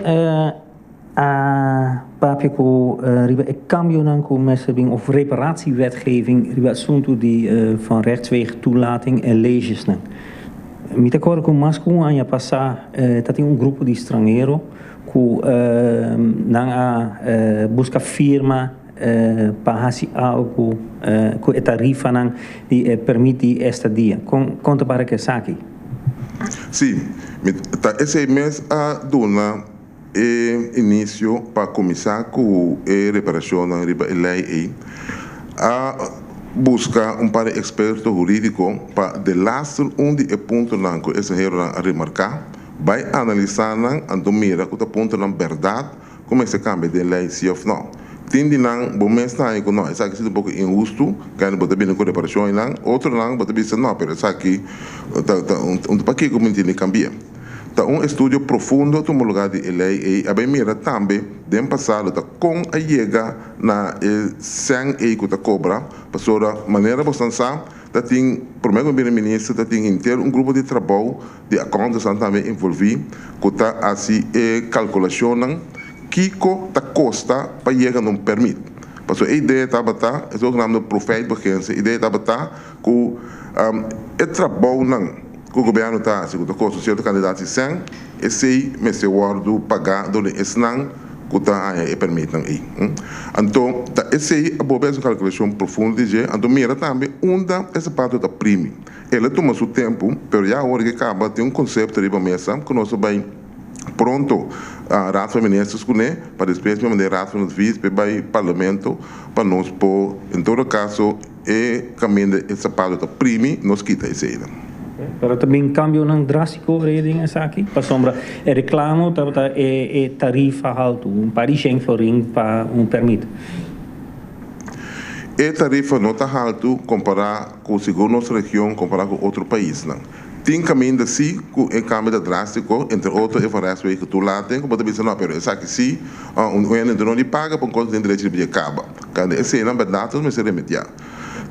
A papia ku riba e kambionan ku mester bin of reparatiewetgeving riba asuntu di van rechtswege toelating en legesnan. Mi ta kòrda ku mas ku un aña pasá ta tin un grupo di stranhero ku nan a buska firma pa hasi algu ku e tarifanan di e permit di estadia. Kon kon ta para ku esaki? Sí, mi ta esei mes a duna E inicio pa cuminsa cu e reparacionnan riba e ley ey, a busca un par di experto huridico pa delaster un di e puntonan cu e estranheronan a remarca, bay analisa nan anto mira cu ta puntonan berdad cu mester cambia den ley si of no. Tin di nan bo mes ta haña cu no, esaki si ta un poco inhusto, kende bo ta bini cu reparacion eynan, otronan bo ta bisa no, pero esaki ta ta un pakico mi tin di cambia. Ta un estudio profundo a tuma lugar di e ley ey. A bay mira tambe den pasado ta con a yega na e cen ey cu ta cobra, pasobra manera bosan sa ta tin prome cu bira minister ta tin henter un grupo di trabou di accountantsnan tambe envolvi cu ta haci e calculacionnan kico ta costa pa yega na un permit. Pasobra e idea tabata, e zogenaamde profijtbeginsel, e idea tabata cu e trabounan ku gobièrnu ta hasi ku ta kosta sierto kantidat di sèn, esei mester wòrdu pagá dor di esnan ku ta haña e pèrmitnan ei. Anto ta esei a bobe hasi un kalkulashon profundo di dje, anto mira tambe unda e sapato ta primi. El a tuma su tempu, pero ya awor ke kaba tin un konsepto riba mesa ku nos ta bai pronto Raad van Ministers kuné pa despues mi manda e Raad van Advies pa e bai Parlamento pa nos por en todo kaso E kaminda e sapato ta primi, nos kita eseinan. Pero ta bin kambionan drástiko rei den esaki? Pasobra e reklamo tabata e tarifa haltu, un par di shen florin pa un pèrmit. E tarifa no ta haltu kompará ku sigur nos region, kompará ku otro paisnan. Tin kaminda sí ku e kambio ta drástiko, entre otro e van Rijswijk toelating, ku bo ta bisa no, pero esaki sí un hende no di paga pa un kos ku tin derecho di bia kaba. Kende eseinan bèrdat nos mester remediá.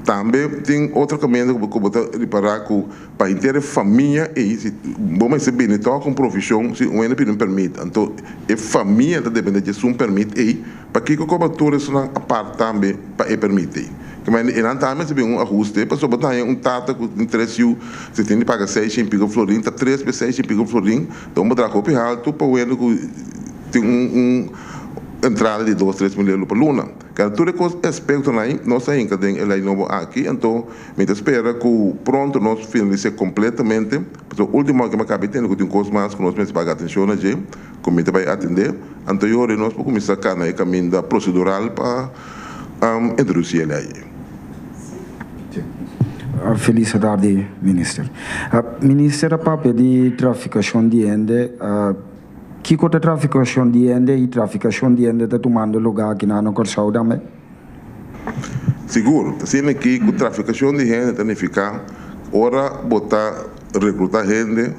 Tambe tin otro kaminda ku bo ta ripará ku pa henter e famia ei si bo mester bini tòg un provishon si un hende pidi un pèrmit anto e famia ta dependé di esun pèrmit ei pakiko kobra tur esunnan apart tambe pa e pèrmit ei. Kende einan tambe mester bini un ahuste pasobra bo ta haña un tata ku tin tres yu si tin di paga seis i piko florin ta tres be seis i piko florin ta un bedrag hopi haltu pa un hende ku tin un entrada di dos tres mil euro pa luna. Keda tur e kos aspektonan ei nos a hinka den e lei nobo aki, anto mi ta spera ku pronto nos finalis'é kompletamente, pasobra ultimo ke mi a kaba di tende ku tin kos mas ku nos mester paga atenshon na dje, ku mi ta bai atendé, anto yori nos por kuminsá kana e kaminda prosedural pa introdusí e lei ei. Felis tardi, minister. Minister a papia di trafikashon di hende. Kiko ta trafikashon di hende i trafikashon di hende ta tumando lugá aki na Kòrsou tambe? Sigur. Ta asina aki ku trafikashon di hende ta nifiká ora bo ta reklutá hende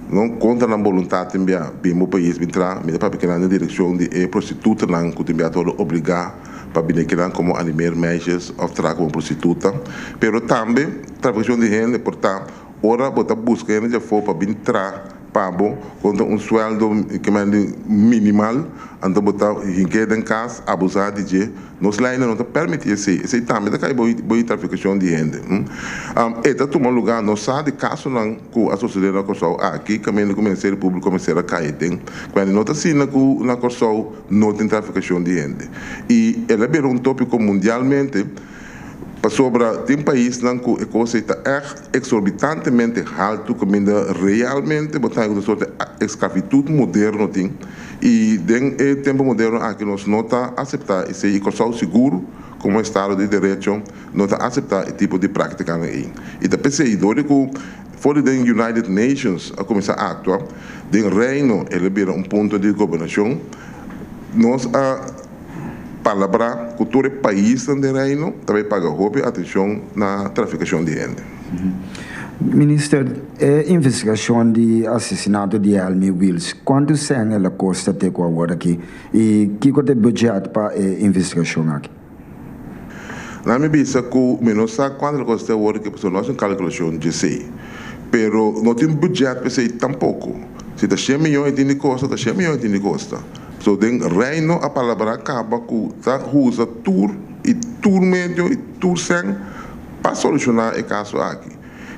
no kontra nan boluntat tin bia bin bo pais bin traha. Mi ta papia kinan den direkshon di e prostitutanan ku tin bia ta wòrdu obligá pa bini kinan komo animeermeisjes òf traha komo prostituta. Pero tambe trafikashon di hende por ta ora bo ta buska hende djafó pa bin traha Pa bo konta un sueldo kimendi minimal, anto bo ta hink'é den kas, abusá di dje. Nos leinan no ta permití esei. Esei tambe ta kai bo di trafikashon di hende. E ta tuma lugá, nos sa di kasonan ku a sosodé na Kòrsou aki, kaminda ku Ministerio Públiko mester a kai den. Kimendi no ta asina ku na Kòrsou no tin trafikashon di hende. I el a bira un tópiko mundialmente. Pasobra tin paisnan ku e kos ei ta ègt eksorbitantemente haltu kaminda realmente bo ta haña ku ta sorte esklavitut moderno tin. I den e tempu moderno aki nos no ta aseptá esei i Kòrsou sigur komo estado di derecho no ta aseptá e tipo di práktikanan ei. I ta p'esei dor di ku for di den United Nations a kuminsá aktua den Reino el a bira un punto di gobernashon nos a Palabrá ku tur e paisnan den Reino ta bai paga hopi atenshon na trafikashon di hende. Minister, e investigashon di asesinato di Helmi Wiels, kuantu sèn el a kosta te ku awor aki i kiko ta e budget pa e investigashon aki? Nan mi bisa ku mi no sa kuantu el a kosta te awor aki pasobra no hasi un kalkulashon djesei. Pero no tin budget pa esei tampoko. Si ta shen miyon e tin di kosta, ta shen miyon e tin di kosta. So den Reino a palabrá kaba ku ta usa tur i tur medio i tur sèn pa solushoná e kaso aki.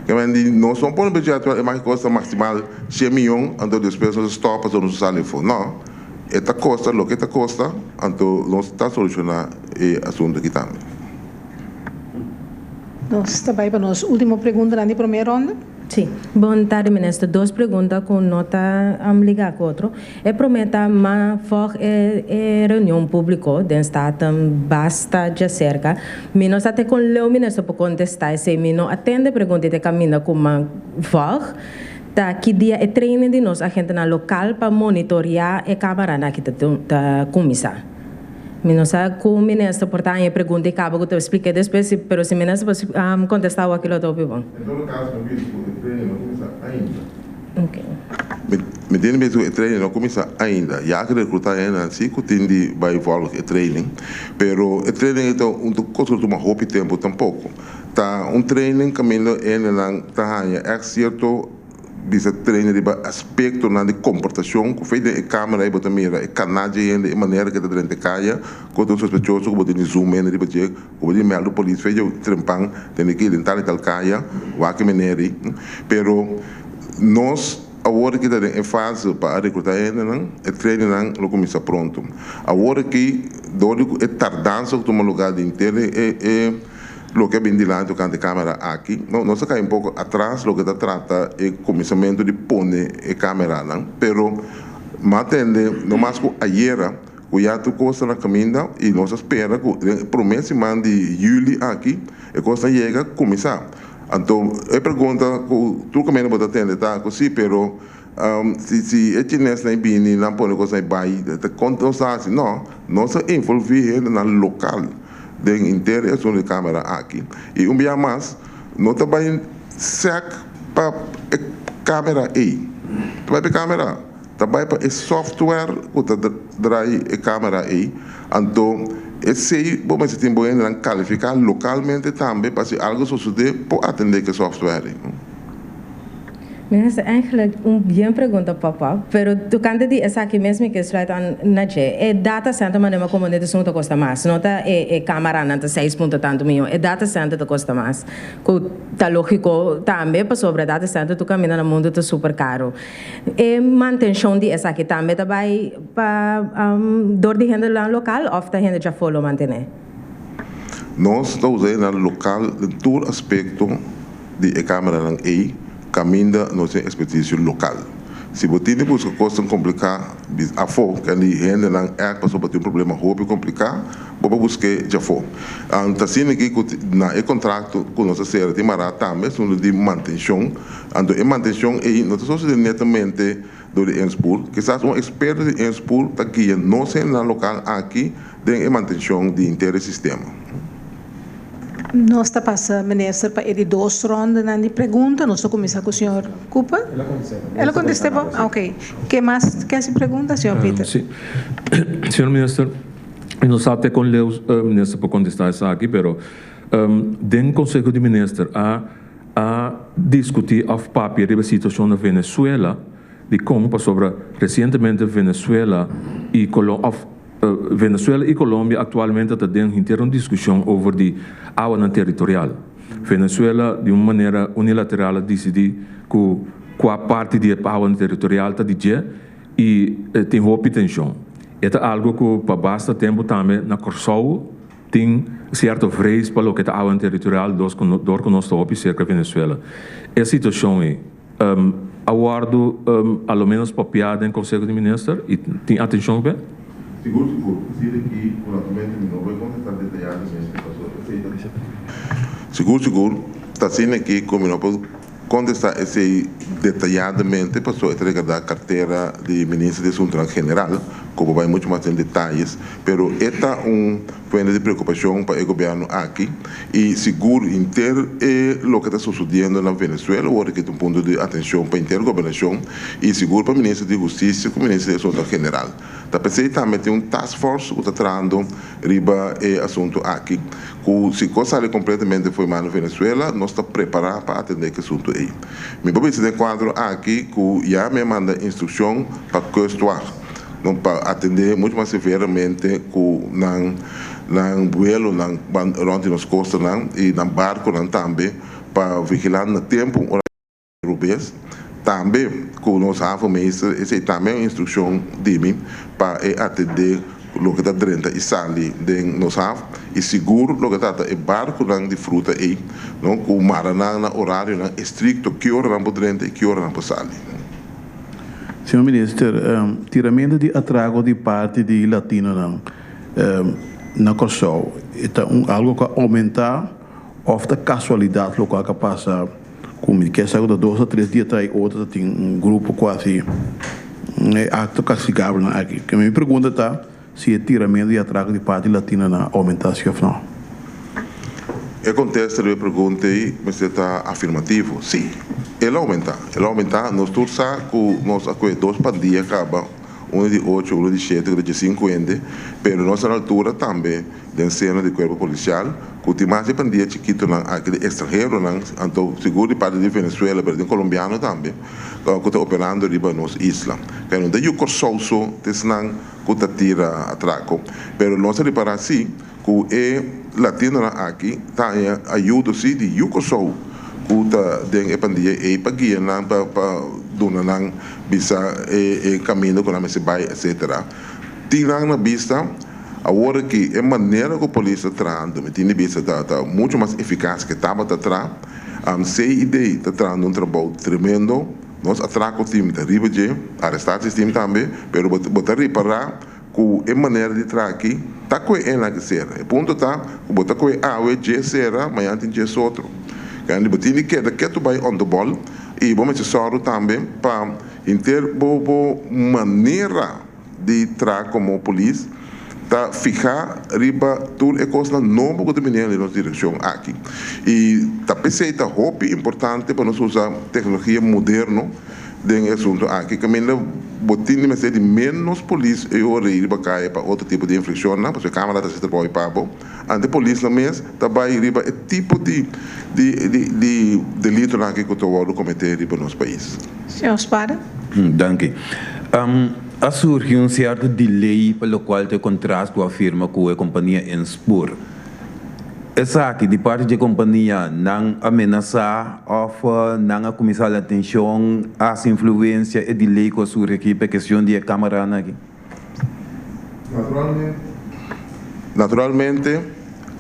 Kimen di nos no pone budget e maki kosta maksimal shen miyon anto despues nos a stòp pasobra nos a sali afó. No, e ta kosta loke e ta kosta anto nos ta solushoná e asuntu aki tambe. Nos ta bai pa nos último preguntanan di promé ronda. Sí. Bon tardi minister. Dos pregunta ku no ta ligá ku otro. E promé ta ma vòg e e reunion públiko den Staten basta djaserka. Mi no sa te kon leu minister por kontestá esei. Mi no a tende pregunta i te kaminda ku ma vòg ta ki dia e training di nos agentenan lokal pa monitoriá e kámaranan aki ta ta kuminsá. Mi no sa ku minister por ta haña e pregunta i kaba ku ta splika despues, pero si minister por kontestá awor lo ta hopi bon. En todo kaso mi bisa ku e training no kuminsá ainda. Mi tin bisa ku e training no kuminsá ainda. Ya ku rekrutá hendenan si ku tin di bai vòlg e training, pero e training ei ta un kos ku ta tuma hopi tempu tampoko. Ta un training kaminda hendenan ta haña ègt sierto. Bisa traina riba aspektonan di komportashon ku fei den e kamera ei bo ta mira e kana dje hende, e manera ku e ta drenta e kaya, ku ta un sospechoso ku bo tin di zoom in riba dje, ku bo tin mèldu polis fei dje trempan tene ki den tal i tal kaya, wak e manera ei. Pero nos awor aki ta den e fase pa a rekrutá hendenan, e trainingnan lo kuminsá pronto. Awor aki dor di ku e tardansa ku tuma lugá den henter e. Loke a bin dilanti tokante e kamera aki, no, nos a kai un poko atras loke ta trata e kuminsamentu di pone e kameranan, pero m'a tende no mas ku ayera ku ya tur kos ta na kaminda i nos a spera ku den e promé siman di yüli aki e kos ta yega kuminsá. Anto e pregunta ku tur kaminda bo ta tende ta ku si, pero si si e chinesnan ei bini nan pone kosnan ei bai ta kon nos ta hasi? No, nos a envolví hendenan lokal. Den henter e asuntu di kamera aki. I un bia mas, no ta bai sèk pa e kamera ei. Ta bai pa e kamera, ta bai pa e software ku ta drai e kamera ei. Anto esei bo mester tin bo hendenan kalifiká lokalmente tambe pa si algu sosodé por atendé ku e software ei. Minister, eigenlijk un bien pregunta pop-up, pero tocante di esaki mes mi ke sluit aan na dje. E data center manera mi a comprende esun ta costa mas, no ta e e camaranan ta seis punto tanto miyon, e data center ta costa mas, cu ta logico tambe pasobra data center tur caminda na mundo ta super caro. E mantencion di esaki tambe ta bay pa door di hendenan local of ta hende djafo lo mantene? Nos ta usa hendenan local den tur aspecto. Di e kameranan ei kaminda nos tin ekspertisio lokal. Si bo tin di buska kosnan kompliká afó, ken di hendenan ègt pasobra bo tin un problema hopi kompliká, bo por busk'é djafó. Ta asina aki ku na e kontrakto ku nos a sera tin mará tambe asuntu di mantenshon. Anto e mantenshon ei no ta sosodé netamente dor di Enspoor. Kisas un eksperto di Enspoor ta guia nos hendenan lokal aki den e mantenshon di henter e sistema. Nos ta pasa, Minister, pa e di dos rondanan di pregunta. Nos ta kuminsá ku señor Cooper. El a kontest'é bo? Oké. Ke mas ke hasi pregunta, señor Pieter? Sí. Señor Minister, mi no sa te kon leu Minister por kontestá esaki, pero den Konseho di Minister a a diskutí òf papia riba e situashon na Venezuela. Dikon? Pasobra resientemente Venezuela i Colo òf Venezuela i Colombia aktualmente ta den henter un diskushon over di awanan teritorial. Venezuela di un manera unilateral a disidí ku kua parti di e awanan teritorial ta di dje i tin hopi tenshon. E ta algu ku pa basta tempu tambe na Kòrsou tin sierto vrees pa loke ta awanan teritorial dor ku nos ta hopi serka Venezuela. E situashon ei. A wòrdu a lo ménos papiá den Konseho di Minister i tin atenshon p'e? Sigur sigur, si di ki naturalmente mi no bai kontestá detayadamente pasobra esei ta. Sigur sigur, ta asina ki ku mi no por kontestá esei detayadamente pasobra e ta regardá kartera di Minister di Asuntunan General ku por bai muchu mas den detayes, pero e ta un Fuente di preocupacion pa e gobierno aki y sigur henter e loke ta sucediendo na Venezuela worde ki ta un punto di atencion pa henter gobernacion y sigur pa Minister di Husticia cu Minister di Asuntonan General. Ta pesey tambe tin un task force cu ta trahando riba e asunto aki cu si cos sali completamente fo'i mano Venezuela nos ta prepara pa atende ki asunto ey. Mi por bisa den cuadro aki cu ya mi a manda instruccion pa Kustwacht. No pa atendé mucho mas severamente ku nan nan buelonan rònt di nos kostanan i nan barkonan tambe pa vigilá na tempu ora rubes. Tambe ku nos havenmeester esei tambe un instrukshon di mi pa e atendé loke ta drenta i sali den nos haf i sigur loke ta ta e barkonan di fruta ei no ku mara nan na orarionan estrikto ki ora nan por drenta i ki ora nan por sali. Señor Minister, tiramento di atraco di parti di latinonan na Kòrsou e ta un algo ku a oumentá òf ta kasualidat lokual ku a pasa ku mi ke sa ku ta dos o tres dia tras i otro ta tin un grupo ku hasi e akto kastigabelnan aki. Mi pregunta ta Si e tiramento di atraco di parti latinonan a aumenta si of no? E contesta riba e pregunta ei mester ta afirmativo. Si, el a aumenta. El a aumenta. Nos tur sa cu nos a coge dos pandia caba, uno di ocho, uno di shete, cu ta djesinku hende, pero nos ta na altura tambe den seno di cuerpo policial cu tin mas di pandia chikitonan aki di extranheronan, anto sigur di parti di Venezuela, pero tin colombiano tambe cu ta operando riba nos isla. Pero no ta yu Corsou so ta esnan. ku ta tira atrako. Pero nos a ripará sí ku e latinonan aki ta haña ayudo sí di yu Kòrsou ku ta den e pandilla ei pa guia nan, pa pa duna nan bisa e e kaminda ku nan mester bai etsetera. Tin nan na bista awor aki e manera ku polis ta trahando mi tin di bisa ta ta muchu mas efikas ke tabata traha. CID ta trahando un trabou tremendo. Nos atraco team ta riba dje, arrestatie team tambe, pero bo bo ta ripara cu e manera di traha aki ta cu e ena ki cera. E punto ta cu bo ta cu e awe dje cera, mañana tin djes otro. Kende bo tin di keda ketu bay on the ball y bo mester sòru tambe pa henter bo bo manera di traha komo polis ta fihá riba tur e kosnan nobo ku ta biniendo den nos direkshon aki. I ta p'esei ta hopi importante pa nos usa teknologia moderno den e asuntu aki kaminda bo tin di mester di ménos polis e ora ei riba kaya pa otro tipo di infrakshonnan pasobra e kamera ta hasi trabou pa bo. Ante polisnan mes ta bai riba e tipo di di delitonan aki ku ta wòrdu kometé riba nos pais. Señor Spada. Danki. A surgi un sierto delay pa locual ta e contrast cu a firma cu e compania Enspoor. Esaki di parti dje compania nan a menasa of nan a cuminsa la atencion haci influencia e delay cu a surgi aki pa e cuestion di e camaranan aki? Naturalmente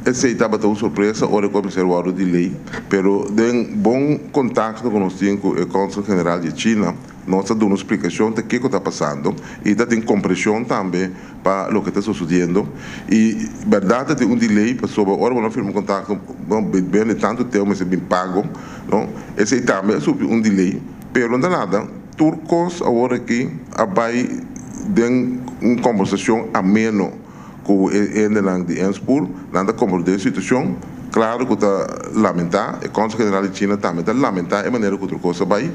esey tabata un sorpresa ora cu a mester wordo delay, pero den bon contacto cu nos tin cu e Consul General di China, Nos a duna un splikashon ta kiko ta pasando i ta tin komprenshon tambe pa loke ta susediendo. I bèrdat ta tin un delay pasobra ora bo no firma un kontakto no bende tantu tempu mester bin pago no. Esei tambe a sufri un delay pero no ta nada tur kos awor aki a bai den un kombersashon ameno ku e hendenan di Enspoor. Nan ta komprondé e situashon. Klaro ku ta lamentá, e Kònsel General di China tambe ta lamentá e manera ku tur kos a bai.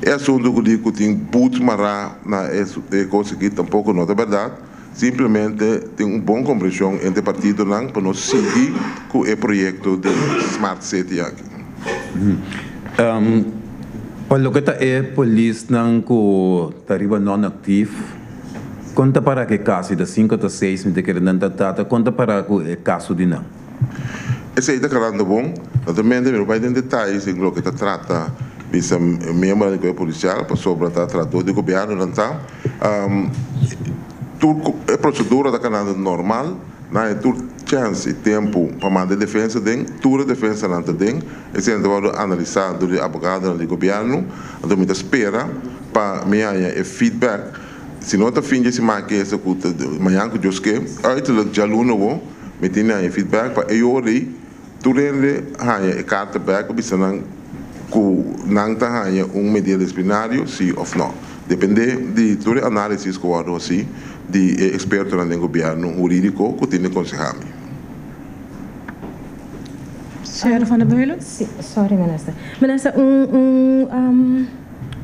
E asuntu ku di ku tin but mará na e kos aki tampoko no ta bèrdat. Simplemente tin un bon komprenshon entre partidonan pa nos sigui ku e proyekto di Smart City aki. Pa loke ta e polisnan ku ta riba non-aktief, kon ta para ku e kaso? I ta sinku ta seis mi ta kere nan ta tata, kon ta para ku e kaso di nan? Esei ta karando bon. Naturalmente mi no bai den detaye den loke ta trata bisa miembronan di kuerpo polisial pasobra ta trahador di gobièrnu nan ta. Tur e prosedura ta kanando normal. Nan e tur chèns i tempu pa manda e defensa den. Tur e defensanan ta den. Esei nan ta wòrdu analisá dor di abogadonan di gobièrnu. Anto mi ta spera pa mi haña e feedback. Si no ta fin dje siman aki esta ku ta mañan ku Dios ke, uiterlijk djaluna wo. Mi tin haña feedback pa e ora ei tur hende haña e karta bek pa bisa nan ku nan ta haña un medida disiplinario si òf nò. Dependé di tur e análisis ku wòrdu hasí di e ekspertonan den gobièrnu hurídiko ku tin di konsehá mi. Señora Van der Meulen. Sí, sorry minister. Minister, un un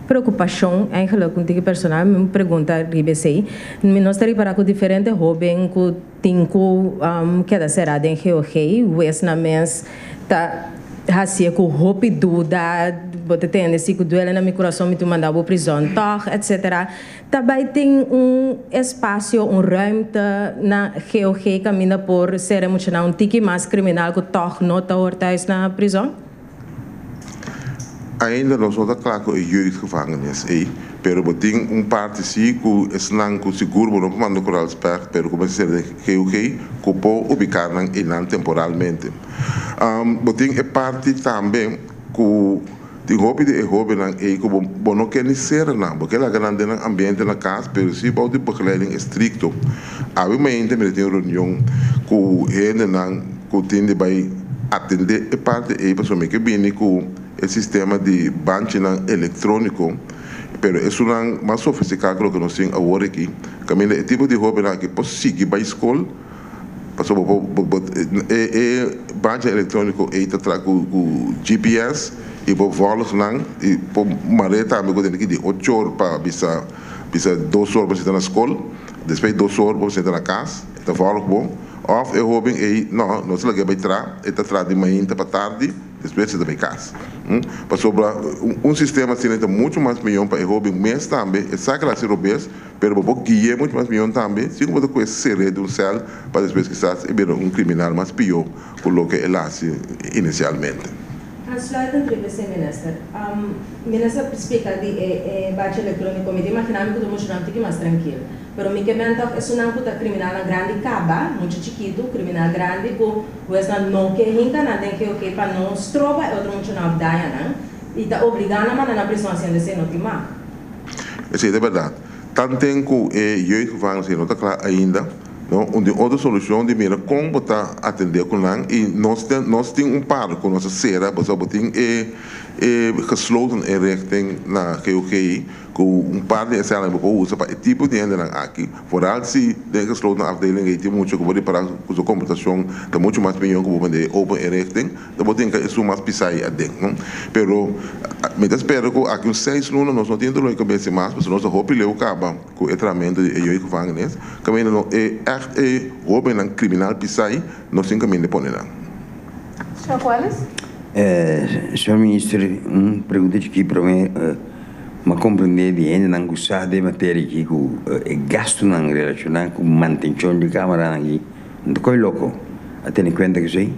preokupashon eigenlijk un tiki personal, mi pregunta riba esei. Mi nos ta ripará ku diferente hóben ku. Tin ku keda será den GOG, wes nan mes ta hasié ku hopi duda, bo ta tende si ku duele na mi kurason mi tin manda bo prizòn tòg, etsetera. Ta bai tin un espasio, un ruimte na GOG kaminda por sera e muchanan un tiki mas kriminal ku tòg no ta hor thuis na prizòn? Ainda nos no ta kla ku e jeugdgevangenis ei, pero bo tin un parti si ku esnan ku sigur bo no por manda Koraalsberg, pero ku mester ser den GUG, ku por ubiká nan einan temporalmente. Bo tin e parti tambe ku tin hopi di e hóbennan ei ku bo bo no ke ni sera nan, bo ke laga nan den nan ambiente na kas, pero si bou di begeleiding estrikto. Awe mainta mi ta tin un reunion ku hendenan ku tin di bai atendé e parti ei pasobra mi ke bini ku e sistema di banchinan elektróniko, pero esunnan mas sofistiká ku loke nos tin awor aki, kaminda e tipo di hóbennan aki por sigui bai skol, pasobra bo por bo e e banchi elektróniko ei ta traha ku ku GPS i bo vòlg nan i por mar'é tambe ku tene ki di ocho or pa bisa bisa dos or bo sinta na skol, despues di dos or bo sinta na kas, e ta vòlg bo. Òf e hóben ei, no, no ta lag'é bai tra, e ta tra di mainta pa tardi, despues e ta bai kas. Pasobra un sistema asina ta muchu mas mion pa e hóben mes tambe, e sa ke el hasi robes, pero bo por gui'é muchu mas mion tambe, sin ku bo ta kue ser'é den un sèl pa despues kisas e bira un kriminal mas pió ku loke el hasi inisialmente. Aansluitend riba esei minister, minister splika di e bachi elektróniko, mi ta imaginá mi ku ta muchanan un tiki mas trankil. Pero mi ke men tòg esunnan ku ta kriminalnan grandi kaba, mucha chikitu, kriminal grandi ku huesnan no ke hinka nan den GOG pa no stroba e otro muchanan òf daña nan i ta obligá nan manda nan prison siendo esei no tin mag. Esei ta bèrdat. Tanten ku e jeugdgevangenis ei no ta kla ainda, no, un tin otro solushon di mira kon bo ta atendé ku nan i nos ten nos tin un par ku nos a sera pasobra bo tin e e gesloten inrichting na GOG Ku un par di esena bo por usa pa e tipo di hendenan aki, foral si den e gesloten afdeling ei tin mucha ku bo ripará ku su komportashon ta muchu mas mion ku bo mende e open inrichting, ta bo tin ka esun mas pisá ei aden, no. Pero mi ta spera ku aki un seis luna nos no tin dolor di kabesa mas, pasobra nos ta hopi leu kaba ku e tratamentu di e jeugdgevangenis, kaminda no e ègt e hóbennan kriminal pisá ei nos tin kaminda pone nan. Señor Cuales? Señor Minister, un pregunta chikí promé. M'a komprendé di hendenan ku sa den materia aki ku e gastunan relashoná ku mantenshon di kameranan aki no ta koi loko. A tene kuenta ku esei?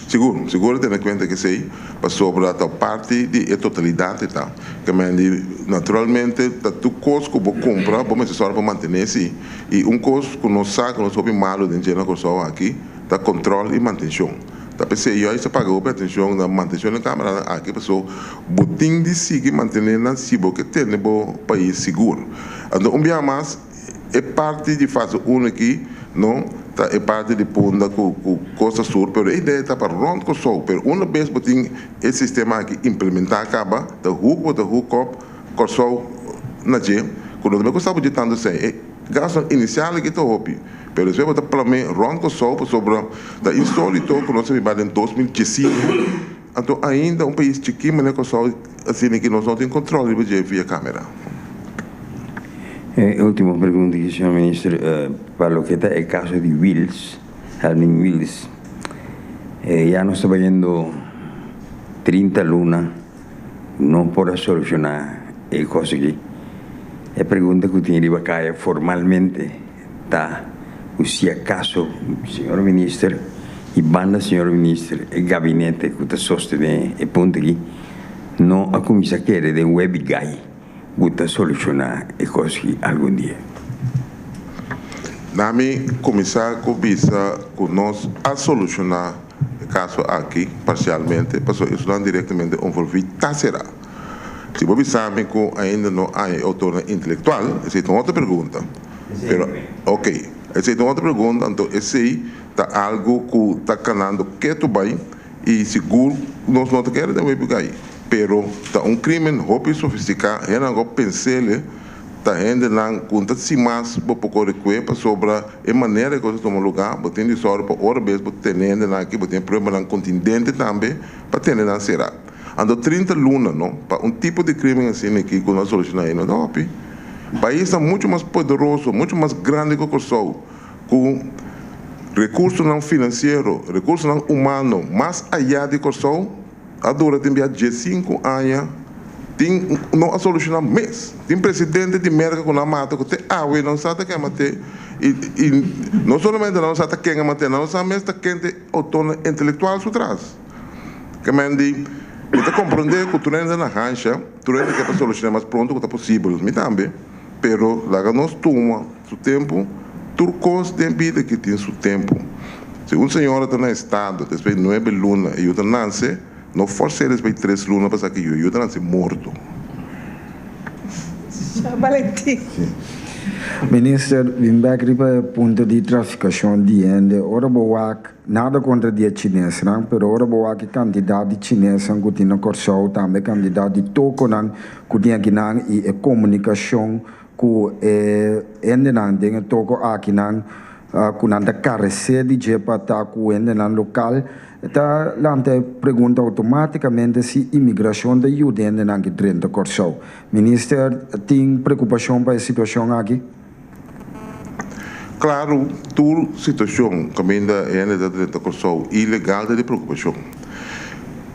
Sigur, sigur a tene kuenta ku esei, pasobra ta parti di e totalidat e ta. Kamendi, naturalmente ta tur kos ku bo kumpra bo mester sòru pa mantené si. I un kos ku nos sa ku nos hopi malu den dje na Kòrsou aki ta kòntròl i mantenshon. Ta p'esei juist a paga hopi atencion na mantencion di cameranan aki paso bo tin di sigui mantene nan si bo ke tene bo pais sigur. Anto un biaha mas e parti di fase uno aki no ta e parti di Punda ku ku Costa Sur pero e idea ta pa rond Kòrsou pero una bes bo tin e sistema aki implementa kaba ta hook bo ta hook op Kòrsou na dje ku no ta bai kosta bo dje tantu sèn e gastonan inisial aki ta hopi. Pero despues bo ta plam'é rònt Kòrsou pasobra ta insólito ku nos a biba den 2015, anto ainda un pais chikí manera Kòrsou asina ki nos no tin kòntròl riba dje via kamera. E último pregunta aki, señor Minister, pa loke ta e kaso di Wiels, Helmin Wiels, ya nos ta bayendo 30 luna no por a solushoná e kos aki. E pregunta ku tin riba kaya formalmente Ta cu si acaso señor Minister y banda señor Minister e gabinete cu ta sostene e punto aki no a cuminsa kere den webi gai cu ta soluciona e cos aki algun dia. Na mi cuminsa cu bisa cu nos a soluciona e caso aki parcialmente pasobra esunnan directamente envolvi ta cera. Si bo bisa mi cu ainda no hay e autornan intelectual esey ta un otro pregunta. Pero, ok, esei ta un otro pregunta, anto esei ta algo ku ta kanando ketu bai i sigur nos no ta kere den webi gai. Pero ta un krimen hopi sofistiká, hendenan ku a pens'ele ta hendenan ku no ta si mas bo por kore kue pasobra e manera ku ta tuma lugá bo tin di sòru pa ora bes bo tene hendenan aki bo tin e pruebanan kontindente tambe pa tene nan será. Anto 30 luna no pa un tipo di krimen asina aki ku no a solushoná ei no ta hopi. Paisnan muchu mas poderoso, muchu mas grandi ku Kòrsou, ku rekursonan finansiero, rekursonan humano mas ayá di Kòrsou, a dura tin bia 15 aña tin no a solushoná mes. Tin presidente di Merka ku nan mata ku te awe nan sa ta ken a mat'é i i no solamente nan no sa ta ken a mat'é, nan no sa mes ta ken ta e outornan intelektual su tras. Ke men di, Mi ta komprondé ku tur hende na hansha, tur hende ke pa solushoná mas pronto ku ta posibel, mi tambe, pero laga nos tuma su tempu, tur kos den bida ki tin su tempu. Si un señora ta na estado despues di nuebe luna e yu ta nanse, no fors'é despues di tres luna pa sa ki yu, e yu ta nanse morto. Valentin. Minister, bin bek riba e punto di trafikashon di hende. Ora bo wak Nada kontra di e chinesnan, pero ora bo wak e kantidat di chinesnan ku tin na Kòrsou, tambe e kantidat di tokonan ku tin akinan i e komunikashon ku e hendenan den e toko akinan ku nan ta karesé di dje pa ta ku hendenan lokal, ta lanta e pregunta outomátikamente si imigrashon ta yuda hendenan ki drenta Kòrsou. Minister tin preokupashon pa e situashon aki? Klaru, tur situashon kaminda hende ta drenta Kòrsou ilegal ta di preokupashon.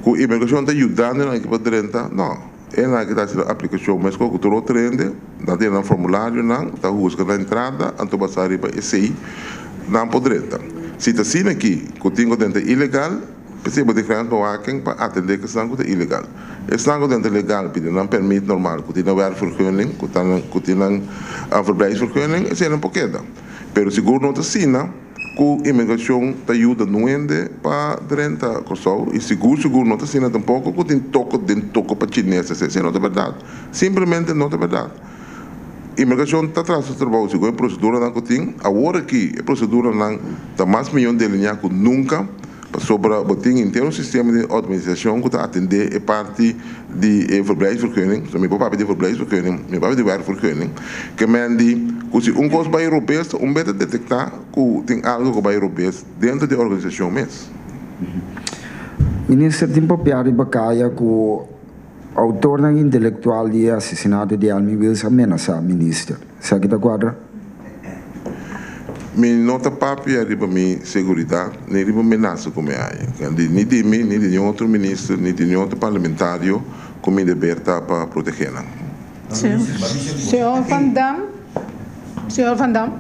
Ku imigrashon ta yudando nan aki pa drenta? No. E nan aki ta hasi nan aplikashon meskos ku tur otro hende, nan tin nan formularionan, ta husga nan entrada, anto basá riba esei nan por drenta. Si ta asina aki ku tin ku drenta ilegal, P'esei bo tin grensbewaking pa atendé ku esnan ku ta ilegal. Esnan ku ta legal pidi nan permit normal, ku tin nan werkvergunning, ku ta ku tin nan verblijfsvergunning, eseinan por keda. Pero sigur no ta asina ku imigrashon ta yuda nuende pa drenta Kòrsou i sigur sigur no ta asina tampoko ku tin toko den toko pa chines esei. Esei no ta bèrdat. Simplemente no ta bèrdat. Imigrashon ta traha su trabou segun e proseduranan ku tin. Awor aki e proseduranan ta mas mihó delineá ku nunka. Pasobra bo tin henter un sistema di administracion cu ta atende e parti di e verblijfsvergunning, so mi por papia di verblijfsvergunning, mi por papia di werkvergunning, ke men di cu si un cos bay robes ta un bes ta detecta cu tin algo cu bay robes dentro di e organisacion mes. Minister tin papia riba caya cu autornan intelectual di e asesinato di Elmi Wils a menasa minister. Esaki ta cuadra? Mi no ta papia riba mi seguridad ni riba menasa cu mi haya. Ni di mi, ni di niun otro minister, ni di niun otro parlamentario cu mi deber ta pa protege nan. Señor Van Dam. Señor Van Dam.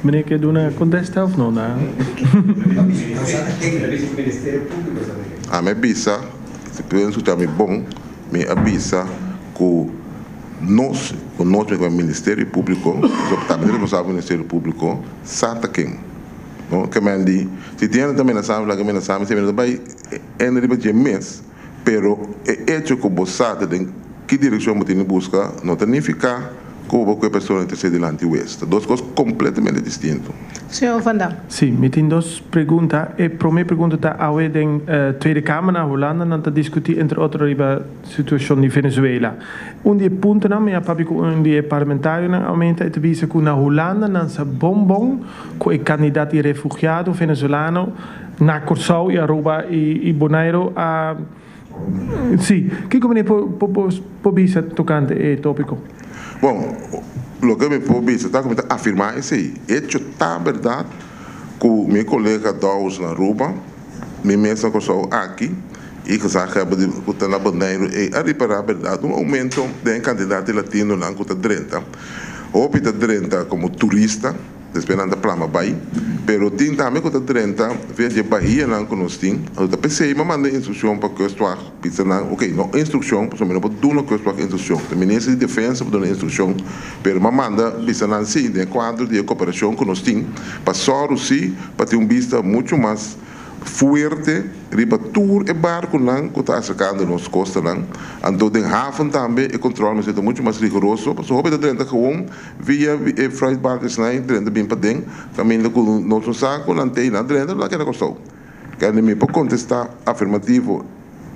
Meneer ke duna kontesta of no na? Ami a bisa, si pueden skucha mi bon, mi a bisa ku nos, ku nos mi komo Ministerio Públiko, pasobra tambe ta responsabel Ministerio Públiko, sa ta ken. No? Ke men di, si tin hende ta menasá mi, laga menasá mi, si mi no ta bai ende riba dje mes, pero e echo ku bo sa ta den ki direkshon bo tin di buska no ta nifiká ku bo ku e persona ta ser dilanti wes. Ta dos kos kompletamente distinto. Señor Van Dam. Sí, mi tin dos pregunta. E promé pregunta ta awe den Tweede Kamer na Hulanda nan ta diskutí entre otro riba situashon di Venezuela. Un di e puntonan mi a papia ku un di e parlamentarionan aumenta e ta bisa ku na Hulanda nan sa bon bon ku e kandidat di refugiado venezolano na Kòrsou i Aruba i Boneiru a Sí, kiko meneer por bisa tokante e tópiko? Bon, loke mi por bisa ta ku mi ta afirmá esei. Echo ta bèrdat ku mi kolega Dowers na Aruba, mi mes na Kòrsou aki i gezaghebber di ku ta na Boneiru ei a ripará bèrdat un oumento den e kantidat di latinonan ku ta drenta. Hopi ta drenta komo turista. Despues nan ta plama bai. Pero tin tambe ku ta drenta via dje bahianan ku nos tin. Anto ta p'esei mi a manda instrukshon pa Kustwacht bisa nan, ok, no instrukshon, pasobra mi no por duna Kustwacht instrukshon. Ta Minister di Defensa por duna instrukshon, pero mi a manda bisa nan si den e kuadro di e koperashon ku nos tin pa sòru si pa tin un bista muchu mas fuerte riba tur e barkunan ku ta aserkando nos kostanan. Anto den haven tambe e kontrol mester ta muchu mas riguroso, pasobra hopi ta drenta gewoon Via e fruitbarkers-lijn drenta bin paden, kaminda ku nos no sa ku nan tei nan drenta lo a keda Kòrsou. Kende mi por kontestá afirmativo,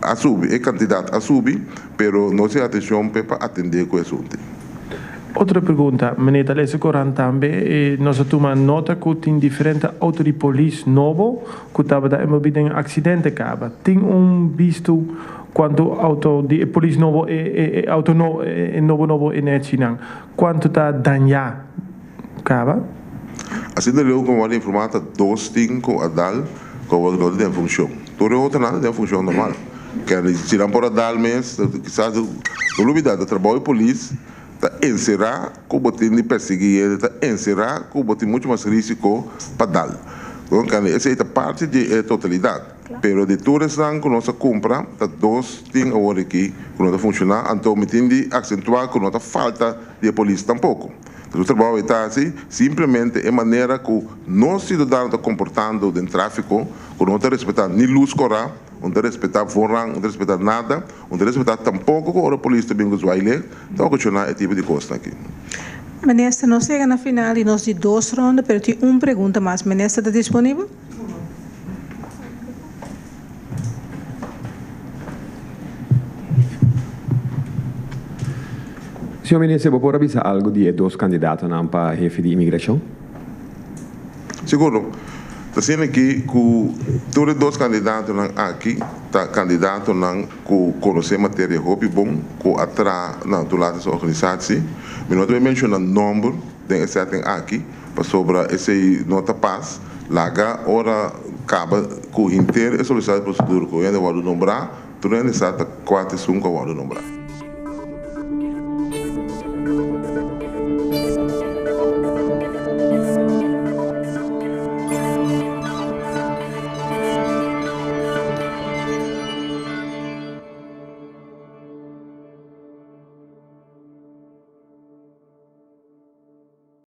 a subi, e kantidat a subi, pero nos tin atenshon p'e pa atendé ku e asuntu. Otro pregunta, meneer ta lesa korant tambe i nos a tuma nota ku tin diferente outo di polis nobo ku tabata enbolbí den aksidente kaba. Tin un bistu Kuantu auto di e polis nobo e e auto no e nobo nobo e nechinan kuantu ta dañá kaba? Asina leu ku mi wòrdu informá ta dos tin ku a dal ku a wòrdu den funshon. Tur e otronan ta den funshon normal. Kende si nan por a dal mes kisas no lubidá ta trabou di polis ta enserá ku bo tin di persiguí hende ta enserá ku bo tin muchu mas risiko pa dal. Kende esei ta parti di e totalidat. Pero di tur esnan ku nos a kumpra, ta dos tin awor aki ku no ta funshoná, anto mi tin di aksentuá ku no ta falta di e polis tampoko. Ta su trabou e ta hasi, simplemente e manera ku nos siudadano ta komportando den tráfiko, ku no ta respetá ni lus kòrá, no ta respetá voorrang, no ta respetá nada, no ta respetá tampoko ku ora polis ta bin ku zwaailicht, ta okashoná e tipo di kosnan aki. Minister, nos yega na final di nos di dos ronda, pero tin un pregunta mas. Minister ta disponibel? Señor Minister, bo por a bisa algo di e dos kandidatonan pa hefe di imigrashon? Sigur. Ta asina aki ku tur e dos kandidatonan aki ta kandidatonan ku konosé materia hopi bon, ku a traha na toelatingsorganisatie. Mi no ta bai menshona nòmber den e setting aki. Pasobra esei no ta pas, laga ora kaba ku henter e solisitá di prosedura ku hende a wòrdu nombrá, tur hende sa ta kua ta esun ku a wòrdu nombrá.